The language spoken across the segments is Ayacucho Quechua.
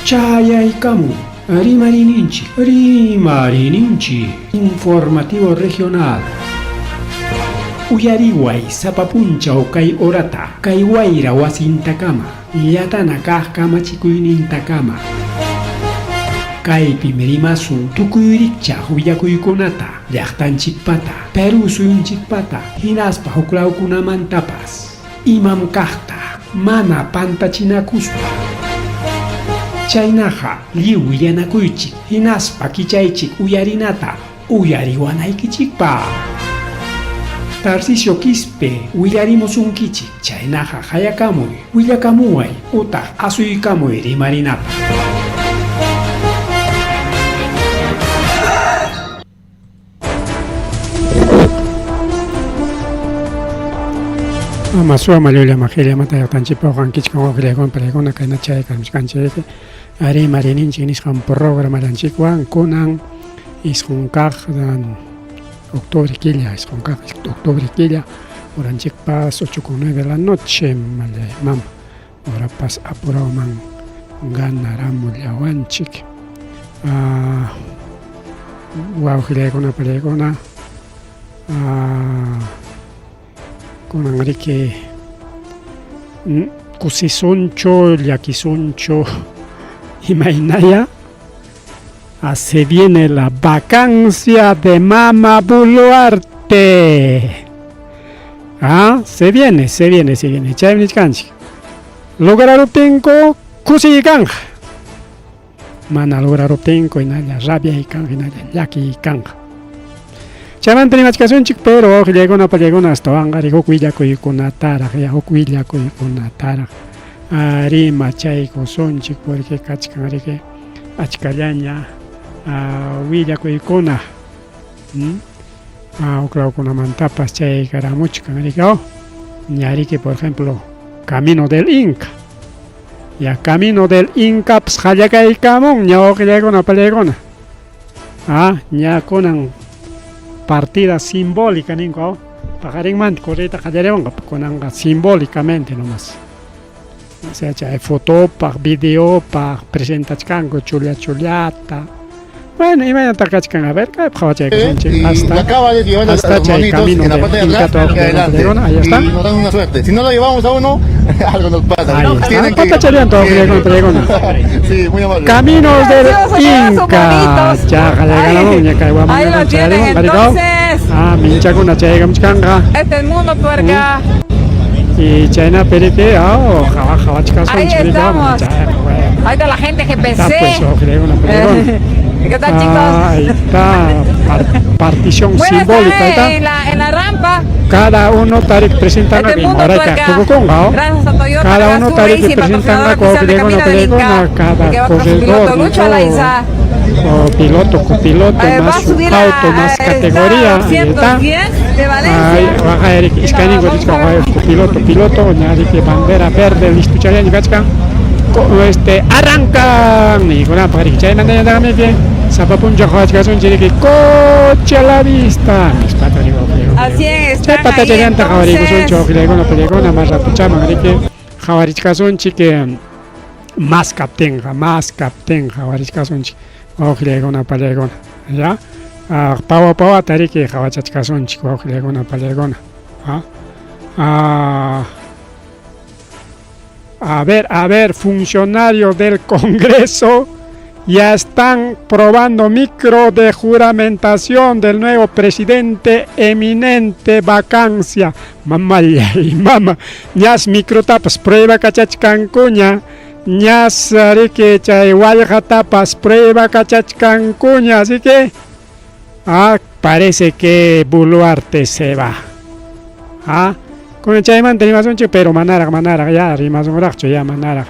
Chayaykamun Rimariyninchik, Rimariyninchik, Informativo Regional. Uyariway sapa punchaw kay horata, kay wayra wasintakama, llatana kaq kamachikuynintakama. Kaypim rimasun tukuy rikchaq willakuykunata, llaqtanchikpata, Perú suyunchikpata, hinaspa huklawkunamantapas. Imam kaqta mana pantachinakuspa. Chaynaqa lliw willanakuychik hinaspa kichaychik uyarinata uyariwanaykichikpaq. Tarcisio Quispe willarimusunkichik, chaynaqa qayakamuy, willakamuway utaq asuykamuy rimarinapaq. Ama suwa llulla majilla mata llaqtanchikpa uqankichkan wawqillaykuna palaykuna kayna chay karmichkanchik rimarininchik nisqan programallanchikwan kunan isqun kaq octubre killa isqun kaq octubre killa horanchikpas ocho con nueve de la noche mallay mama horapas apurawman ganaramullawanchik wawqillaykuna palaykuna kunan riki kusisunchu llakisunchu imaynaya se viene la vacancia de Mama Boluarte. Ah, se viene, se viene, se viene. Chaymi nichkanchik. Lograruptinku kusiy kanqa. Mana lograruptinku hinalla rabiay kanqa, hinalla llakiy kanqa. Chaymanta rimachkasunchik, pero wawqillaykuna pallaykuna astawanqa huk willakuykunataraq, ya huk willakuykunataraq rimachaykusunchik porque kachkan riki achkallaña willakuykuna huklawkunamantapas chaykaramuchkan riki oh ña riki por ejemplo Camino del Inca ya Camino del Incapas qallakaykamun ña wawqillaykuna pallaykuna ah ña kunan partida simbólica ninku oh paqarinmanta corriyta qallariwanqa kunanqa simbólicamente nomás o sea chay fotopaq videopaq presentachkanku chulla chullata bueno imaynataq kachkan a ver kaypi qhawachaykusunchik hasta acaba de llevar hasta a los chay monitos camino en la de parte de atrás Inca y adelante. ahí está. Y nos dan una suerte. Si no lo llevamos a uno, algo nos pasa. Ahí está. Tienen que- Patacharian todo, Griego, griego. Sí, muy amable. Caminos del Precioso, quedan Inca. bonitos. Ya, Ahí, ahí lo tienen entonces. Ah, minchakuna chayagamuchkanqa. Este es mundo tuerca. Y chaynapi riki, oh, Ahí qhawachkasunchik riki, estamos. bueno. Ahí está la gente Está GPC. pues, oh, griego, griego. ¿Qué tal, Ah, chicos? ahí está, partición Bueno, simbólica, ahí está está. en la rampa. Cada uno tarik presentando Este que mundo moraika tuerca. tukukunqa, oh. Gracias a Toyota Cada uno Gazoo tarik Racing, presentando patrocinador oficial de griego, Camino del griego, Inca, cada que va con su piloto corredor, Lucho ¿no? Alayza. O piloto, copiloto, A ver, va más a su subir a, auto, más a- categoría, está ahí está. 210 de Ahí, Valencia. baja Eric, iskaynin Vamos kutisqa a ver. copiloto, piloto, ñariki bandera verde, listo chayaña kachkan. Este, arrancan nikunapaq riki chaymantañataqmi sapa punchaw qhawachkasunchik riki coche a la vista nispata riki Así es, chay están ahí patachallanta qhawarikusunchik entonces. wawqillaykuna pallaykuna mas ratuchaman riki qhawarichkasunchik mas kaptinqa mas kaptinqa qhawarichkasunchik wawqillaykuna pallaykuna ya pawa pawata riki qhawachachkasunchik wawqillaykuna pallaykuna a ver, funcionarios del Congreso ya están probando micro de juramentación del nuevo presidente eminente vacancia. Mamá y mamá, ñas microtapas prueba kachachkankuña, ñas riki chay wallqatapas prueba kachachkankuña, así que parece que Boluarte se va. Kunan chaymanta rimasunchik, pero manaraq, manaraq, ya rimasunraqchu, ya manaraq.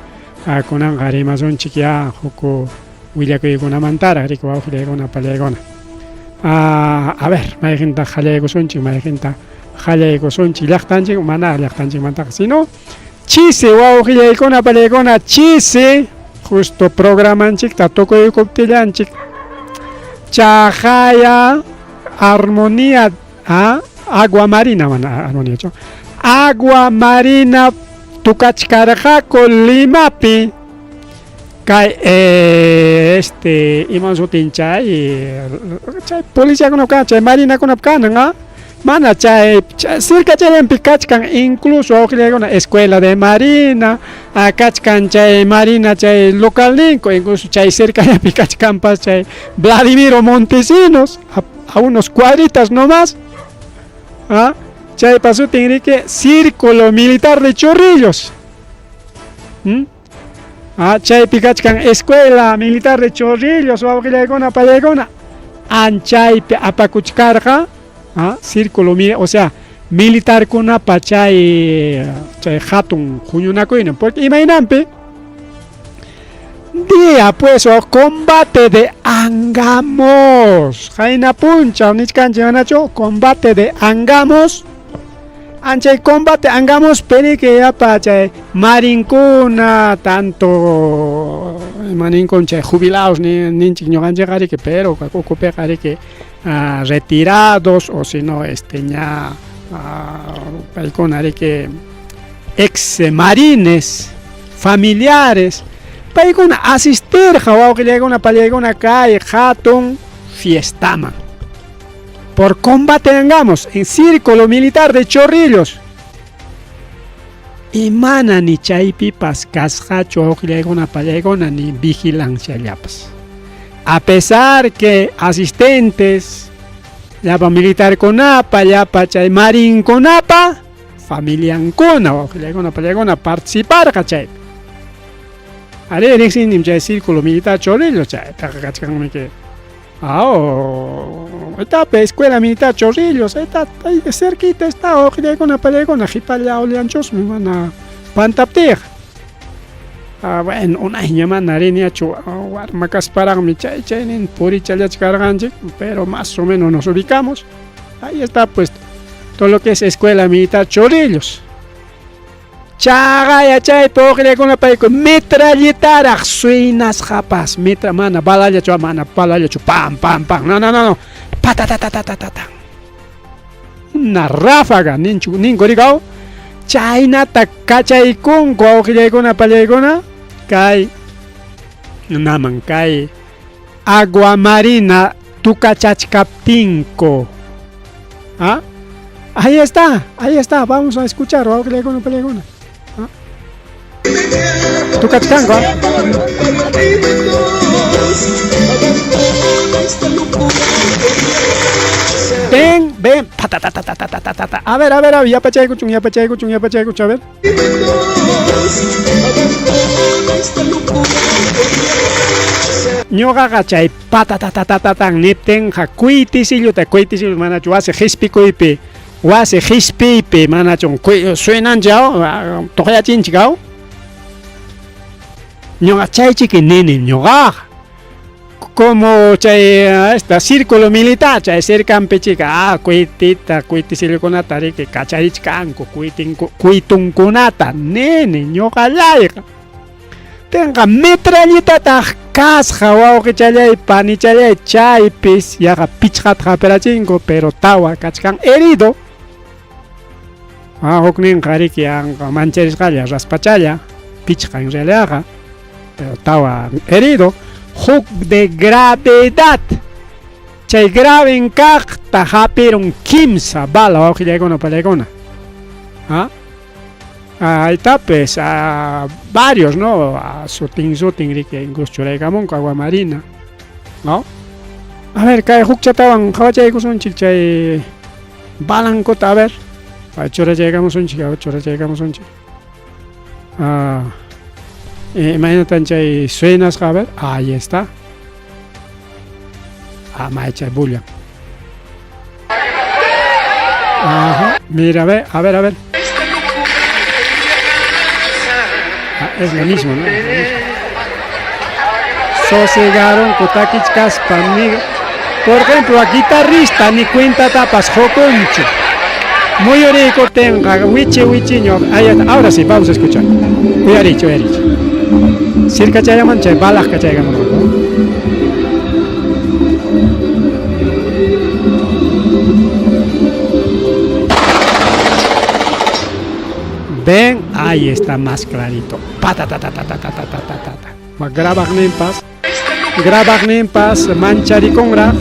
Kunanqa rimasunchik ya huk willakuykunamantaraq, riki wawqillaykuna pallaykuna. A ver, mayqinta qallaykusunchik, mayqinta qallaykusunchik, llaqtanchik, manaraq llaqtanchikmantaqa, sino chisi wawqillaykuna pallaykuna, chisi justo programanchikta tukuykuptillanchik chaqaya armonía, agua marina, mana armonía chu, agua marina tukachkarqaku Limapi. Kay este iman sutin chay chay policiakunap kanan chay marinakunap kanan a mana chay cercachallanpi kachkan incluso wawqillaykuna escuela de marina kachkan chay marina chay localninku incluso chay cercallapi kachkanpas chay Vladimiro Montesinos a unos cuadritas nomás a chaypa sutin riki Círculo Militar de Chorrillos. Ah, chaypi kachkan Escuela Militar de Chorrillos wawqillaykuna pallaykuna anchaypi apakuchkarqa ah, círculo, o sea, militarkunapa chay chay hatun huñunakuynin porque imaynanpi día pues o combate de Angamos qayna punchaw nichkanchik manachu combate de Angamos Anchay combate Angamos perique yapa chay marinkuna tanto imaninkun chay jubilados ninchik ñuqanchikqa riki pero ukupiqa riki retirados o si no este ña paykuna riki ex marines familiares paykuna asistirqa wawqillaykuna pallaykuna kay hatun fiestaman. Por combate Angamos en Círculo Militar de Chorrillos. Y mana ni chaypipas kasqachu wawqillaykuna pallaykuna ni vigilanciallapas. A pesar que asistentes llapa militarkunapa, llapa chay marinkunapa, familiankuna wawqillaykuna pallaykuna participarqa chaypi. Arí riqsinim chay Círculo Militar Chorrillos chaytaqa kachkanmi que Ahí Escuela Militar Chorrillos, ahí está, ahí cerquita está, wawqillaykuna pallaykuna qhipalla ullanchusmi mana pantaptiqa. Bueno, unayña mana riniachu warma kasparaqmi chay chaynin purichallachkarqanchik, pero más o menos nos ubicamos. Ahí está pues todo lo que es Escuela Militar Chorrillos. Chaqaya chaypi wawqillaykuna payku metralletaraq suynasqapas, metra mana balallachu mana balallachu pam pam pam, no no no no, patatatatata. Una ráfaga ninchu ninku rikaw chaynata kachaykunku wawqillaykuna pallaykuna kay naman kay agua marina tukachachkaptinku. ¿Ah? Ahí está, vamos a escuchar wawqillaykuna pallaykuna. Tukachkanku. Ven, ven, patatatatatatatata. A ver, a ver, a ver, yapachaykuchun, yapachaykuchun, yapachaykuchun, a ver. Ñuqaqa chay patatatatatan niptinqa kuytisilluta, kuytisillu manachu wasi qhispikuypi, wasi qhispiypi manachun suynanchik tuqyachinchik aw. Ñuqa chaychiki nini ñuqaqa. Como chay esta círculo militar chay cercanpi chika kuytita kuytisillukunata riki kacharichkanku kuytinku kuytunkunata nini ñuqallayqa. Tenqa metralletataq kasqa wawqichallay panichallay chaypis yaqa pichqata hapirachinku pero tawa kachkan herido. Hukninqa riki anqa mancharisqalla raspachalla pichqa en realidadqa pero tawa herido. Huk de gravedad. Chay grave kaqta hapirun kimsa bala wawqillaykuna pallaykuna. ¿Ah? Ahí está, pues, varios, ¿no? Sutin sutin riki incluso churaykamunku agua marina, ¿no? A ver, kay hukchatawan qhawachaykusunchik chay balankuta, a ver. Churachaykamusunchik, churachaykamusunchik. Imaynatan chay suenasqa, a ver, ahí está. May chay bulla. Ajá, mira, a ver, a ver, a ver. Es lo mismo, ¿no? Es lo mismo. Sosegaron kutakichkaspa ni, por ejemplo, a guitarrista ni cuenta tapas joconcho. Muy rico tenga, wichi wichiño. Ahí está. Ahora sí, vamos a escuchar. Uyaricho, uyaricho. Circa chayaman chay balaj kachaygaman. Ven, ahí está más clarito. Patatatatatatatata. Grabaqninpas grabaqninpas mancharikunraq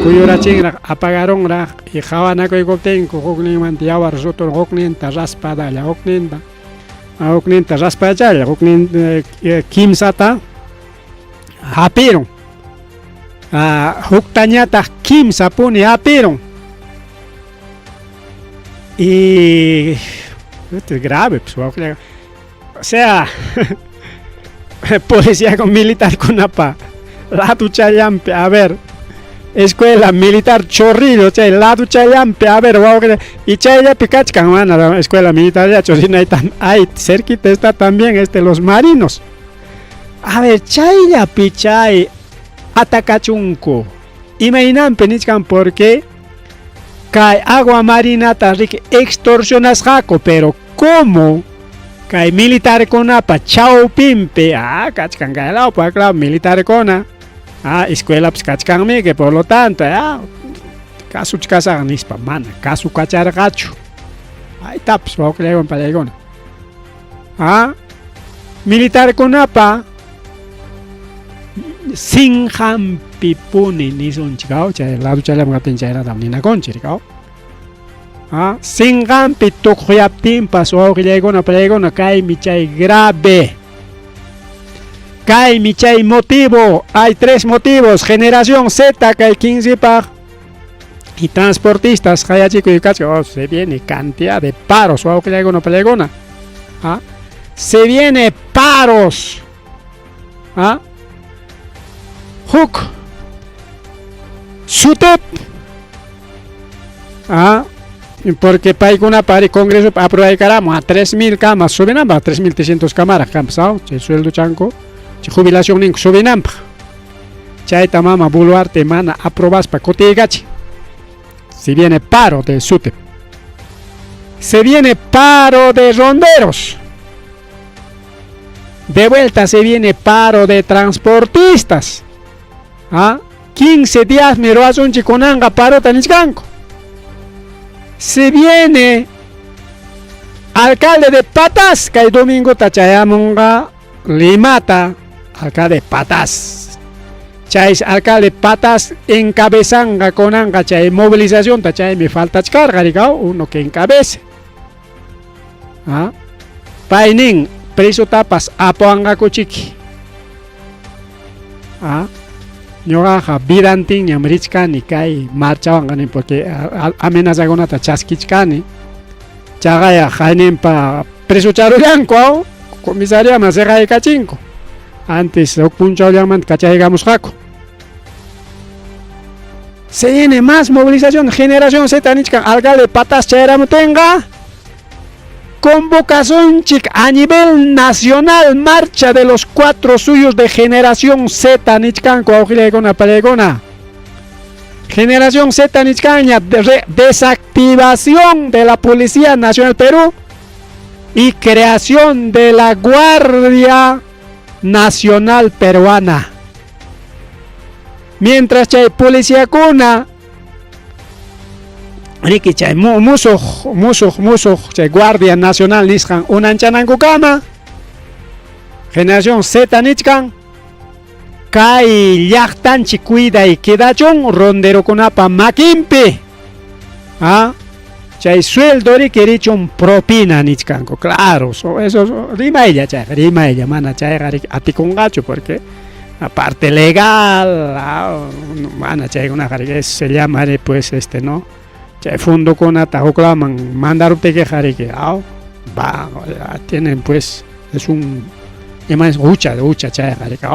kuyurachinraq apagarunraq y qhawanakuykuptinku hukninmanta yawar rutur hukninta raspadalla hukninta hukninta raspachalla huknin kimsata hapirun huktañataq kimsapuni hapirun y esto es grave pues o sea policía con militar kunapa laduchallanpi a ver escuela militar Chorrillo chay laduchallanpi a ver wawqilla y chayllapi kachkan mana escuela militar llachu rinayta hay cerquita está también los marinos a ver chayllapi chay atacachunku imaynanpi nichkan porque kay agua marinata riki extorsionasqaku pero cómo kay militarkunapa chawpinpi kachkan kay lawpi wak militarkuna escuelapis kachkanmi que por lo tanto kasuchkasaq nispa mana kasukacharqachu aytapas wawqillaykuna pallaykuna militarkunapa sinqanpipuni nisunchik chay laduchallam kaptin chayratam ninakunchik sinqanpi tuqyaptinpas wawqillaykuna pallaykuna kaymi chay grave kaymi chay motivo hay tres motivos generación Z kay 15 paq y transportistas qayachikuy kachkan oh, se viene cantidad de paros wawqillaykuna pallaykuna se viene paros huk SUTEP porque paykunapa ari congreso aprobaykaramun a 3000 kamas subinanpaq 3300 kamaraq kanpas chay sueldo chanku chay jubilación ninku subinanpaq chayta mama Boluarte mana aprobaspa kutiykachin se viene paro de SUTEP se viene paro de ronderos de vuelta se viene paro de transportistas 15 días mi ruwasunchik kunanqa parota nichkanku se viene alcalde de Pataz kay domingota chayamunqa Limata alcalde de Pataz chay alcalde Pataz encabezanqa kunanqa chay movilizacionta chaymi faltachkarqa rikaw uno que encabece paynin presotapas apuanqakuchiki ñuqaqa vidantinñam richkani kay marchawanqa nin porque amenazakunata chaskichkani chaqaya hayninpa presocharullanku comisariaman siqaykachinku antes huk punchawllamanta kachaykamusqaku se viene más movilización generación Z nichkan alcalde Pataz chayaramutinqa convocasunchik a nivel nacional marcha de los cuatro suyos de generación Z nichkanku wawqillaykuna pallaykuna generación Z nichkanña desactivación de la Policía Nacional Perú y creación de la Guardia Nacional Peruana mientras chay policíakuna riki chay musuq musuq musuq chay Guardia Nacional nisqan unanchanankukama generación Z nichkan kay llaqtanchik cuiday quedachun ronderokunapa makinpi chay sueldo riki richun propina nichkanku claro eso rimaylla chayqa rimaylla mana chayqa riki atikunqachu porque aparte legal mana chaykunaqa riki se llama pues no chay fondokunata huklaman mandaruptikiqa riki va tienen pues es un ima hucha hucha chayqa riki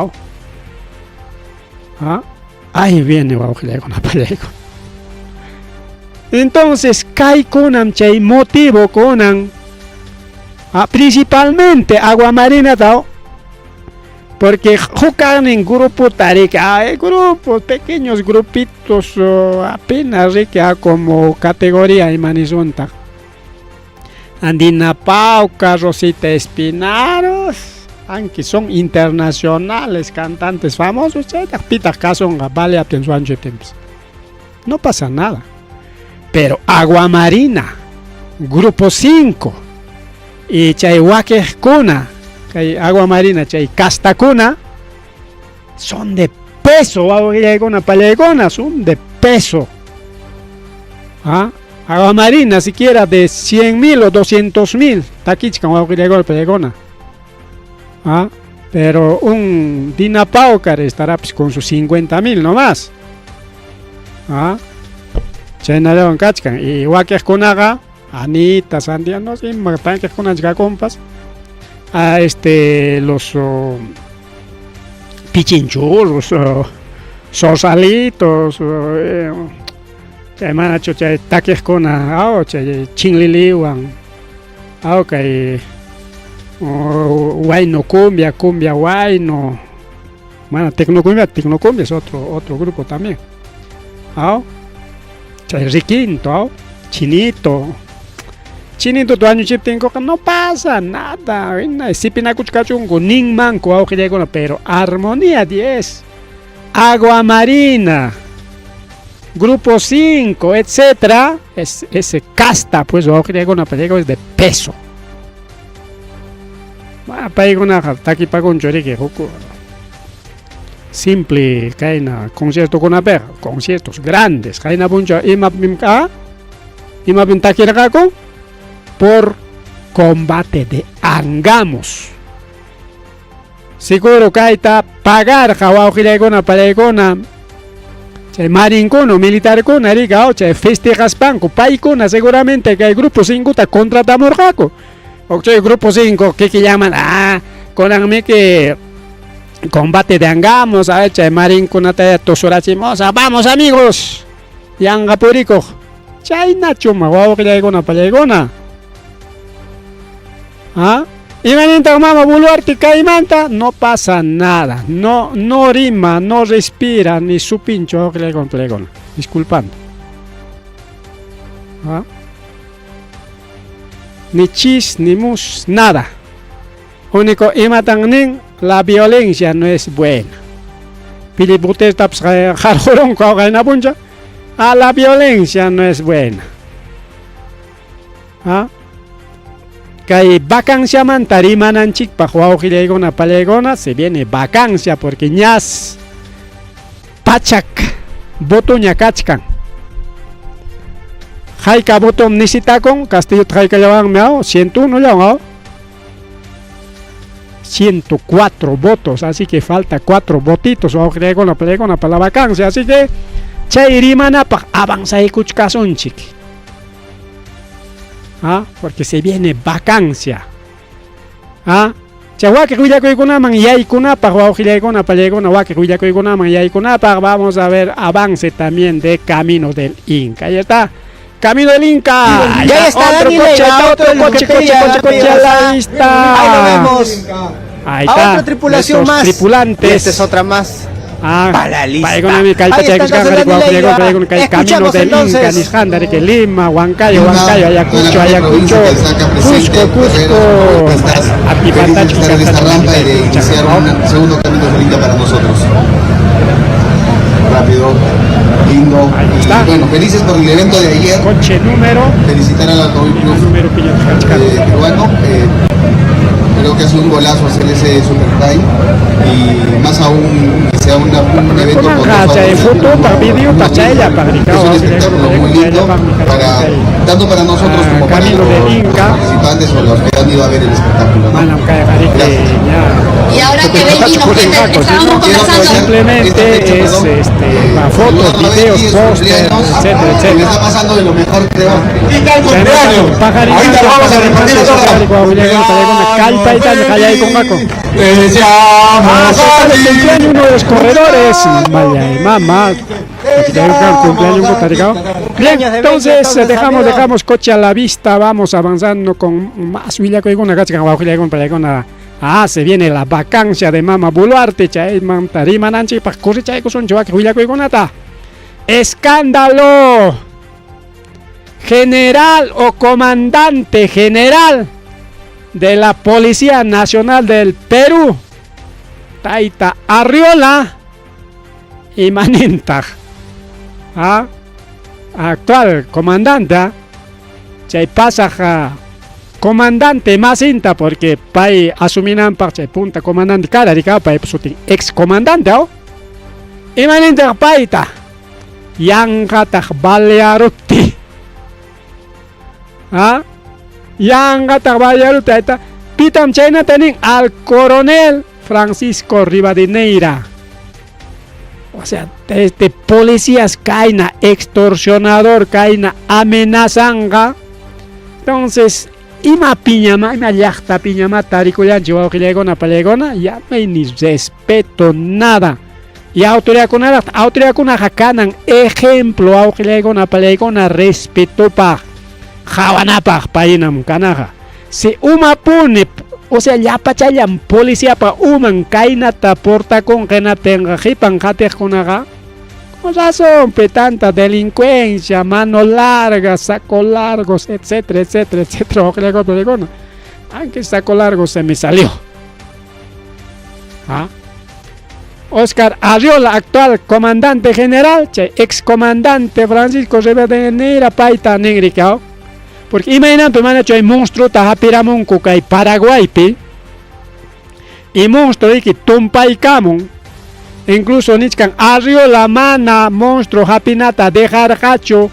ahí viene wawqillaykuna pallaykuna entonces kaykunam chay motivo kunan principalmente agua marinata porque hukaqnin grupota riki grupos pequeños grupitos apenas riki como categoría ima nisuntaq Andina Pauca, Rosita Espinaros aunque son internacionales cantantes famosos chaytaq pitaq kasunqa baleaptin suanchiptinpas no pasa nada pero Agua Marina Grupo 5 y chay wakiqkuna Kay agua marina chay castakuna son de peso, wawqillaykuna pallaykuna, son de peso. ¿Ah? Agua marina siquiera de 100 mil o 200 mil, takichkan wawqillaykuna pallaykuna. ¿Ah? Pero un Dina Paucar estará pues, con sus 50 mil nomás. ¿Ah? Chaynallawan kachkan. Y wakiqkunaqa Anita, Sandia, no sé, ima tankiqkuna kakunpas. A este, los oh, pichinchurros, oh, sosalitos, oh, eh, chay manachu chay takiqkuna, aw, chay chinliliwan, aw, kay oh, huayno cumbia, cumbia huayno, mana tecnocumbia, tecnocumbia es otro, otro grupo también. Aw, chay riquinto, aw, chinito. Chinito wañuchiptinkuqa no pasa nada, sipinakuchkachunku ninmanku wawqillaykuna, pero armonía 10, agua marina, grupo 5, etcétera, es, ese casta, pues wawqillaykuna, es de peso. Paykunaqa takipakunchu riki huk simple kayna conciertokunapiqa, conciertos grandes, qayna punchaw imapim ah, imapim takirqaku por combate de Angamos. Seguro kayta pagarqa wawqillaykuna pallaykuna chay marinkuna militarkuna riki chay festejaspanku paykuna seguramente kay grupo 5 ta contratamurqaku. O chay grupo 5 kikillaman ah kunanmi que combate de Angamos, a chay marinkunata tusurachimos, vamos amigos. Yanqa purikuq. Chaynachuma wawqillaykuna pallaykuna. ¿Ah? Imanintaq mama Boluarte kaymanta? No pasa nada. No, no rima, no respira, ni su pincho wawqillaykuna pallaykuna. Disculpando. ¿Ah? Ni chis, ni mus, nada. Único imatan nin, la violencia no es buena. Piliputestapas qarqurunku qayna puncha. Ah, la violencia no es buena. ¿Ah? Kay vacanciamanta rimananchikpaq wawqillaykuna pallaykuna se viene vacancia porque ñas pachak votoña kachkan. Hayka voto necesitakun Castillo haykallawanmi aw 101 llawan aw 104 votos, así que falta 4 votitos wawqillaykuna pallaykuna para la vacancia, así que chay rimanapaq avanzaykuchkasunchik. ¿Ah? Porque se viene vacancia. ¿Ah? Chay wakiq willakuykunaman yaykunapaq wawqillaykuna pallaykuna wakiq willakuykunaman yaykunapaq vamos a ver avance también de Camino del Inca. Ahí está. Camino del Inca. Ya está otro Dani coche, Leiva, otro otro de los coche, que coche, pedía coche, coche, Dani Leiva. ahí está. Ahí lo vemos. Ahí A está. otra tripulación Nuestros más. Tripulantes. Y esta es otra más. Ah, para la lista. paykuna mi Ahí está entonces Dani Leiva. Camino Escuchamos del Inca, entonces. Nisjanda, que Lima, Huancayo, Lima, Huancayo, Ayacucho, toda la Ayacucho, provincia que está acá presente, Cusco, Cusco, ¿cómo estás? Feliz de estar en esta rampa y de iniciar un segundo camino del Inca para nosotros. Rápido, lindo. Ahí está. Y bueno, felices por el evento de ayer. Coche número, Felicitar al Automóvil Club número peruano. Creo que ha sido un golazo hacer ese super time y más aún que sea un evento con dos Chay, autos. foto, pa video, pa chaylla, pa Es un espectáculo muy lindo para, tanto para nosotros Ah, como para Camino los, del Inca. participantes o los que han ido a ver el espectáculo. ¿no? Manam kay Gracias. ya. Y ahora que Benji nos cuenta de qué estábamos Quiero conversando. aprovechar Simplemente esta fecha, es, perdón, este, pa fotos, saludar a videos, Betty, es su póster, cumpleaños. etcétera, Que le etcétera. está pasando de lo mejor, creo. Ahorita vamos a repartir Te deseamos Ah, el cumpleaños uno de los corredores. Vaya, mamá. Aquí ya hay un cumpleaños un tarigao. Bien, entonces dejamos, dejamos coche a la vista, vamos avanzando con más willakuykuna kachkan wawqillaykuna pallaykuna. Ah, se viene la vacancia de Mama Boluarte, chaymanta rimananchikpaq corrichaykusunchik wakin willakuykunata. ¡Escándalo! General o comandante general de la Policía Nacional del Perú, Taita Arriola y Manenta. Ah, actual comandante, chay pasaja Comandante masinta porque pay asuminanpaq chay punta comandante kara rika paypa sutin ex comandante aw. Imanintaq payta yanqataq balearupti. ¿Ah? Yanqataq balearupti ayta pitam chaynata nin al coronel Francisco Rivadeneira. O sea, este policías kayna extorsionador kayna amenazanqa. Entonces, ima piñama, ima llaqta piñama tarikullanchik wawqillaykuna pallaykuna, ya no hay ni respeto, nada. Y autoridadkunaraq, autoridadkunaqa kanan ejemplo wawqillaykuna pallaykuna respetopaq, qawanapaq paynam kanaqa. Si umapuni, o sea, llapachallam policiapa uman kaynata portakunqa hinaptinqa qipan qatiqkunaqa con razón pe tanta delincuencia, mano larga, saco largos, etcétera, etcétera, etcétera. Aunque saco largo se me salió. ¿Ah? Oscar Arriola, actual comandante general, chay ex comandante Francisco Rivadeneira payta ninrikaw. Porque imaynanpi manachu hay monstruota hapiramunku kay Paraguaypi y monstruo riki tumpaykamun. Incluso nichkan Arriola mana monstruo hapinata dejarqachu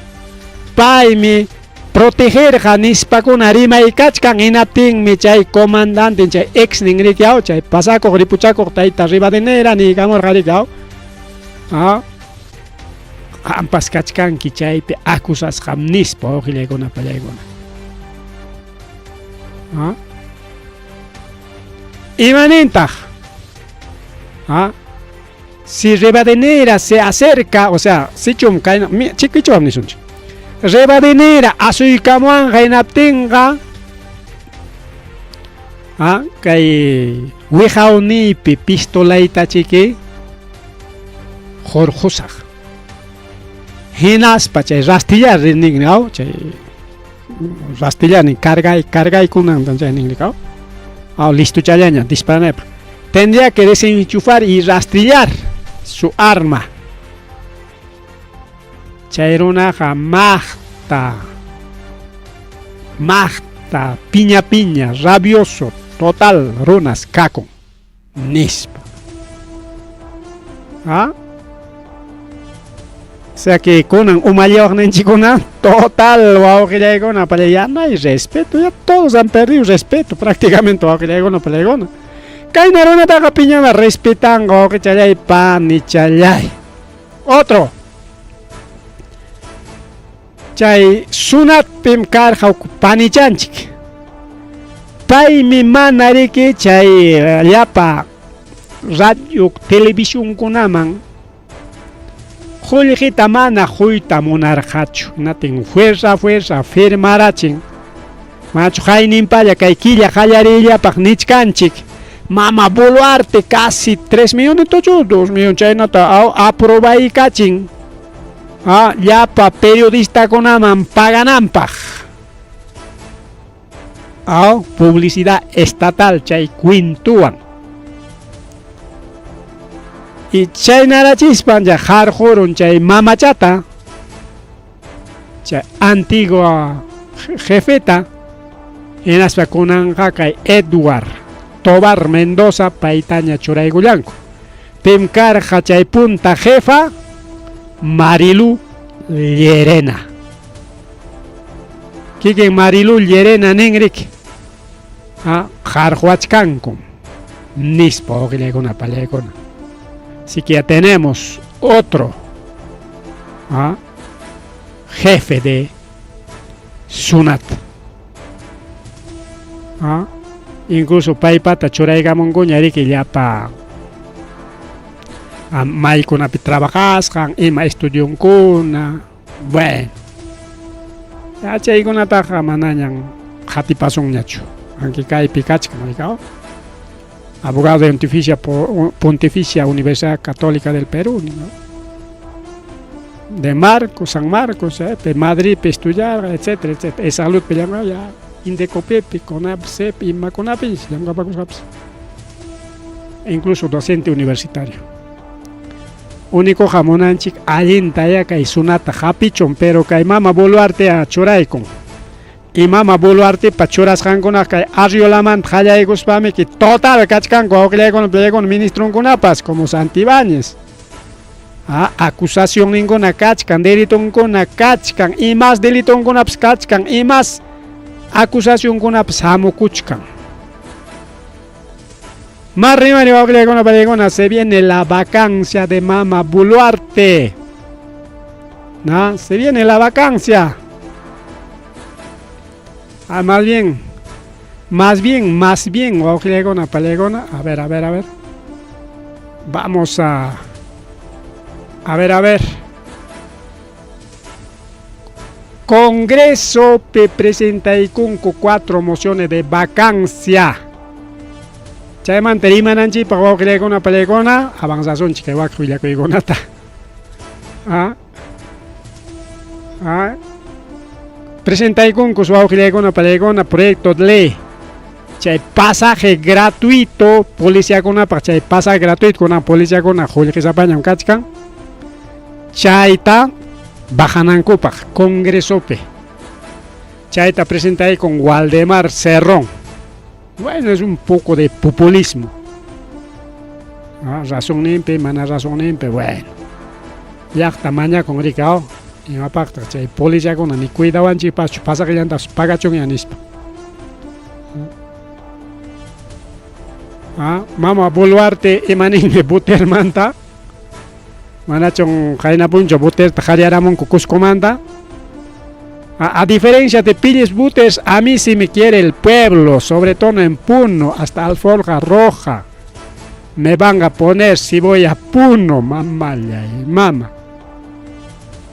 paymi protegerqa nispakuna rimaykachkan hinaptinmi chay comandante chay ex ninrikiaw chay pasakuq ripuchakuq tayta Rivadeneira niykamurqa rikiaw. Ah, qampas kachkanki chaypi acusasqam nispa wawqillaykuna pallaykuna. Ah? Imanintaq? Ah? Si Rivadeneira se acerca, o sea, sichum kayna chikichwam nisunchik. Rivadeneira asuykamuwanqa hinaptinqa ah, kay wiqawniypi pistolayta chiki hurqusaq. Hinaspa chay rastillar nin aw chay rastillar nin cargay cargaykunan chay nin aw. Aw listochallaña disparanaypaq. Tendría que desenchufar y rastrillar su arma. Chay runaqa maqta maqta piña piña rabioso total runas kakun nispa. ¿Ah? O sea que kunan umalliwaqninchikkuna total wawqillaykuna palla ya no hay respeto, ya todos han perdido respeto prácticamente wawqillaykuna pallaykuna. Kayna runataqa piñama respetanqa wawqichallay panichallay. Otro. Chay Sunatpim karqa huk panichanchik. Paymi mana riki chay llapa radio televisionkunaman qullqita mana quyta munarqachu. Hinaptin fuerza fuerza firmarachin. Manachu qayninpalla kay killa qallariyllapaq nichkanchik. Mama Boluarte casi 3 millones 2 millones chaynata aprobaykachin. Ah, llapa periodistakunaman pagananpaq. Ah, publicidad estatal chay kwintuwan. Y chaynarachispan ya qarqurun chay mamachata, chay antigua jefeta, hinaspa kunanqa kay Edward Tobar Mendoza paytaña churaykullanku. Pim karqa chay punta jefa Marilu Llerena. Kikin Marilu Llerena ninrik ah, qarquwachkanku nispa wawqillaykuna pallaykuna. Así que ya tenemos otro ¿ah? jefe de Sunat. ¿Ah? Incluso paypata churaykamunkuña riki llapa maykunapi trabajasqan, ima estudionkuna, bueno. Ya chaykunataqa manañan qatipasunñachu. Aunque kaypi kachkan, rikaw. Abogado de Pontificia Universidad Católica del Perú, ¿no? De Marcos, San Marcos, de Madrid, estudiar, etcétera, etcétera. Salud, ya, Indecopepi, CONAPSEP, IMACONAPI, incluso docente universitario. Único hamunanchik allinta ya kay Sunata hapichun, pero kay mama Boluarte a churaykun. Y mama Boluartepa churasqankunaqa kay Arriolamanta qallaykuspamiki total kachkanku wawqillaykuna pallaykuna ministronkunapas como Santibáñez. Ah, acusacionninkuna kachkan, delitonkuna kachkan, y más delitonkunapas kachkan, y más acusacionkunapas hamukuchkan. Más rimani wawqillaykuna pallaykuna, se viene la vacancia de mama Boluarte. ¿No? Se viene la vacancia. Ah, más bien, más bien, más bien, wawqillaykuna pallaykuna. A ver, a ver, a ver. Vamos a ver, a ver. Congreso presentaykunku cuatro mociones de vacancia. Chaymanta rimananchikpaq wawqillaykuna pallaykuna avanzasunchik kay wak willakuykunata. Ah. Ah. Presentaykunku wawqillaykuna pallaykuna proyecto de ley. Chay pasaje gratuito policiakunapaq chay pasaje gratuito kunan policiakuna qullqisapañam kachkan. Chayta bajanankupaq Congresopi. Chayta presentaykun Waldemar Cerrón. Bueno, es un poco de populismo. Ah, razonninpi, mana razonninpi, bueno. Llaqta mañakun riki, imapaqtaq chay policiakuna ni cuidawanchikpaschu pasajellantapas pagachunña nispa. Ah, mama Boluarte imaninmi Butermanta. Manachun qayna punchaw Buterta qaryaramunku Cuscomanta. A diferencia de Pilles Buters, a mí sí me quiere el pueblo, sobre todo en Puno, hasta alforja roja. Me van a poner si voy a Puno, mamallay, mama.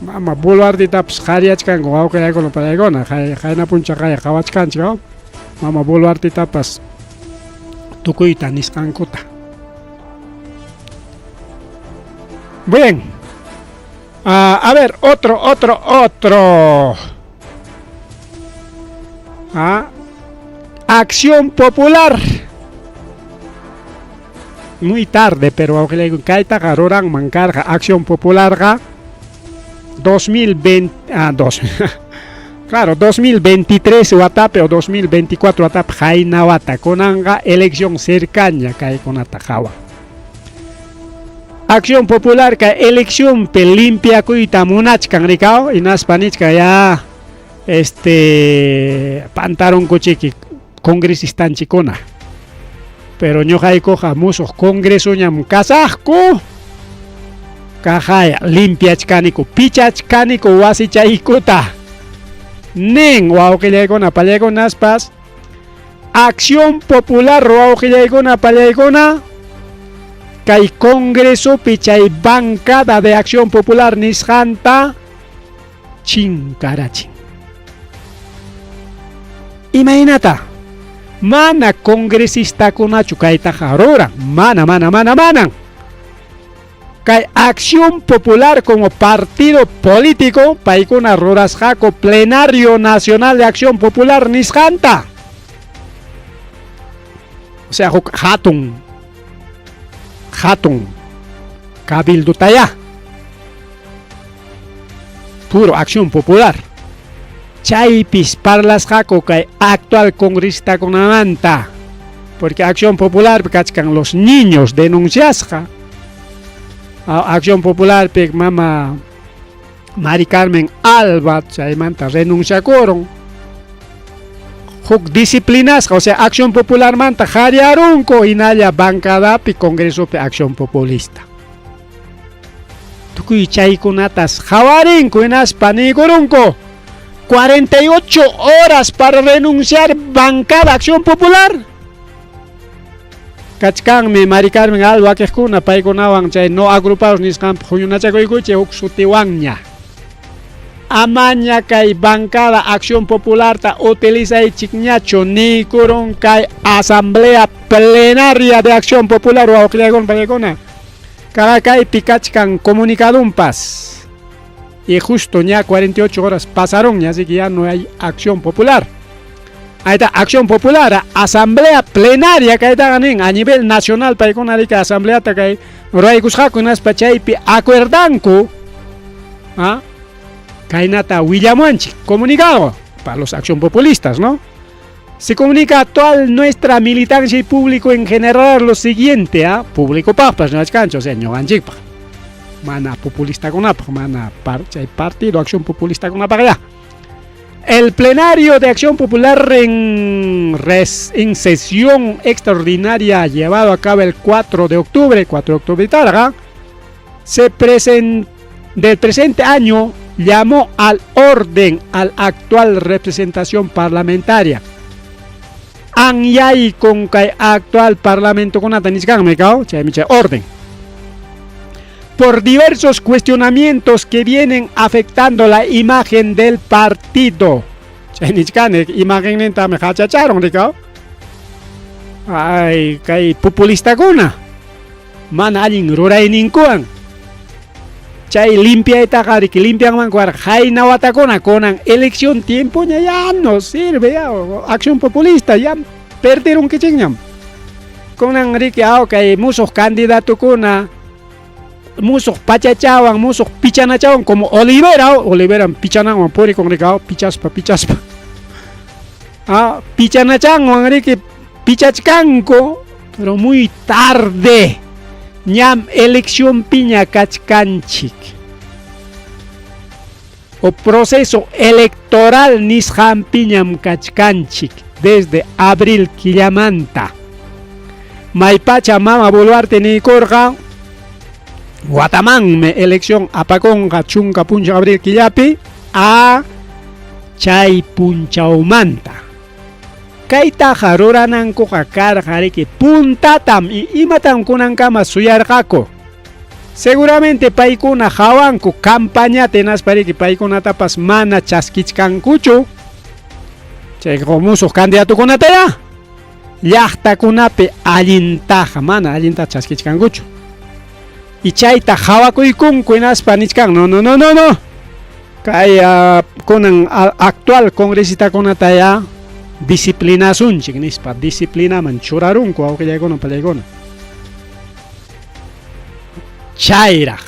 Mama Boluartetapas qaryachkanku wawqillaykuna pallaykuna, qayna punchaw qaya qawachkanchik, mama Boluartetapas tukuyta nisqankuta. Bien. Ah, a ver, otro, otro, otro. Ah, Acción Popular. Muy tarde, pero kaytaqa ruranman karqa Acción Popularqa 2020, ah, dos, claro, 2023 watapi o 2024 watapi qayna wata kunanqa elección cercaña kaykunata qawan. Acción Popular kay eleccionpi limpiakuyta munachkan rikaw hinaspa nichkan ya pantarunkuchiki congresistanchikuna. Pero ñuqaykuqa musuq congresoñam kasaqku. Kaqaya limpiachkaniku, pichachkaniku wasichaykuta. Nin wawqillaykuna pallaykunaspas Acción Popular wawqillaykuna pallaykuna kay congresopi chay bancada de Acción Popular nisqanta chinkarachin. Imaynata? Mana congresistakunachu kaytaqa ruran. Mana, mana, mana, manan. Kay Acción Popular como partido político paykuna rurasqaku Plenario Nacional de Acción Popular nisqanta. O sea, huk hatun hatun cabildotayá. Puro Acción Popular. Chaypis parlasqaku kay actual congresistakunamanta. Porque Acción Popular kachkan los niños denunciasqa. Acción Popular mama Mari Carmen Alba chaymanta renunciakurun. Huk disciplinasqa, o sea, Acción Popular manta qaryarunku hinalla bancadapi congresopi Acción Populista. Tukuy chaykunatas qawarinku hinaspa niykurunku 48 horas para renunciar bancada Acción Popular. Kachkanmi Mari Carmen Alba wakiqkuna paykunawan chay no agrupados nisqanpi huñunachakuykuchik huk sutiwanña. Amaña kay bancada Acción Popularta utilizaychikñachu niykurun kay asamblea plenaria de Acción Popular wawqillaykuna paykuna. Cada kaypi kachkan comunicadumpas. Y justo ya 48 horas pasaron, así que ya no hay Acción Popular. Ahí está, Acción Popular, asamblea plenaria kaytaqa nin a nivel nacional paykuna rika asambleata kay ruraykusqaku hinaspa chaypi acuerdanku, ¿ah? Kaynata willamuanchik comunicado. Para los acción populistas, ¿no? Se comunica a toda nuestra militancia y público en general lo siguiente, ¿ah? Público papas, no es cancho, o sea, ñuqanchikpaq. Mana populista kunapaq, mana par, chay partido Acción Populista kunapaq ya. El plenario de Acción Popular en, res, en sesión extraordinaria llevado a cabo el 4 de octubre, 4 de octubre targa, se presentó del presente año llamó al orden al actual representación parlamentaria. Anyay con kay actual parlamento kunata nichkanmi kaw, chaymi chay orden. Por diversos cuestionamientos que vienen afectando la imagen del partido. Chay nichkani imagenninta hachacharon rikaw. Ay, kay populistakuna. Mana allin rurayninkuwan. Chay limpiaytaqa riki limpianmanku karqa qayna watakuna kunan elección tiempoña ya no sirve ya acción populista ya perdieronkichikñam. Kunan riki aw kay musuq candidatukuna musuq pachachawan musuq pichanachawan como Olivera Olivera pichananwan purikun riki pichaspa pichaspa ah pichanachanwan riki pichachkanku pero muy tarde ñam elección piña kachkanchik o proceso electoral nisqan piñam kachkanchik desde abril killamanta maypacha mama Boluarte niykurqa watamanmi elección apakunqa chunka punchaw abril killapi a chay punchawmanta kaytaqa ruranankuqa karqa riki puntatam y imatam kunankama suyarqaku seguramente paykuna hawanku campañata hinaspa riki paykunatapas mana chaskichkankuchu chayqa musuq candidatukunata ya llaqtakunapi allintaqa mana allinta chaskichkankuchu y chayta hawakuykunku hinaspa nichkan no no no no no kay kunan actual congresistakunata ya disciplinasunchik nispa disciplinaman churarunku wawqillaykuna pallaykuna chayraq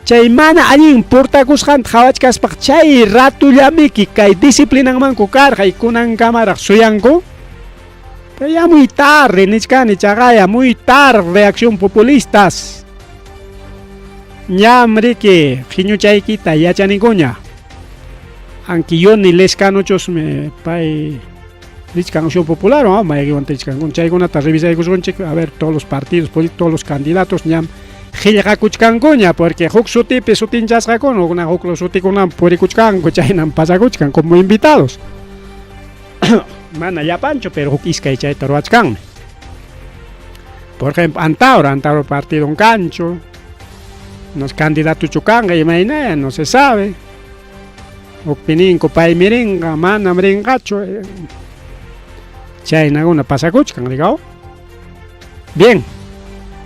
chay mana allin portakusqanta qhawachkaspaq chay ratullamiki kay disciplinanmanku karqa y kunankamaraq suyanku pero ya muy tarde nichkani chaqaya muy tarde acción populistas ñam riki qiñuchaykita yachanikuña aunque Yonny Lescanochusmi pay richkan Acción Popular o mayqiwan richkankuna chaykunata revisaykusunchik a ver todos los partidos políticos todos los candidatos ñam qillqakuchkankuña porque huk sutipi sutinchasqakuna hukna huk sutikunaman purikuchkanku chaynam pasakuchkan como invitados mana llapanchu pero huk iskay chayta ruwachkanmi por ejemplo Antauro Antauro partido kanchu nos candidatuchu kanqa imaynaya no se sabe hukpi ninku paymi rinqa manam rinqachu chaynakuna pasakuchkan rikaw bien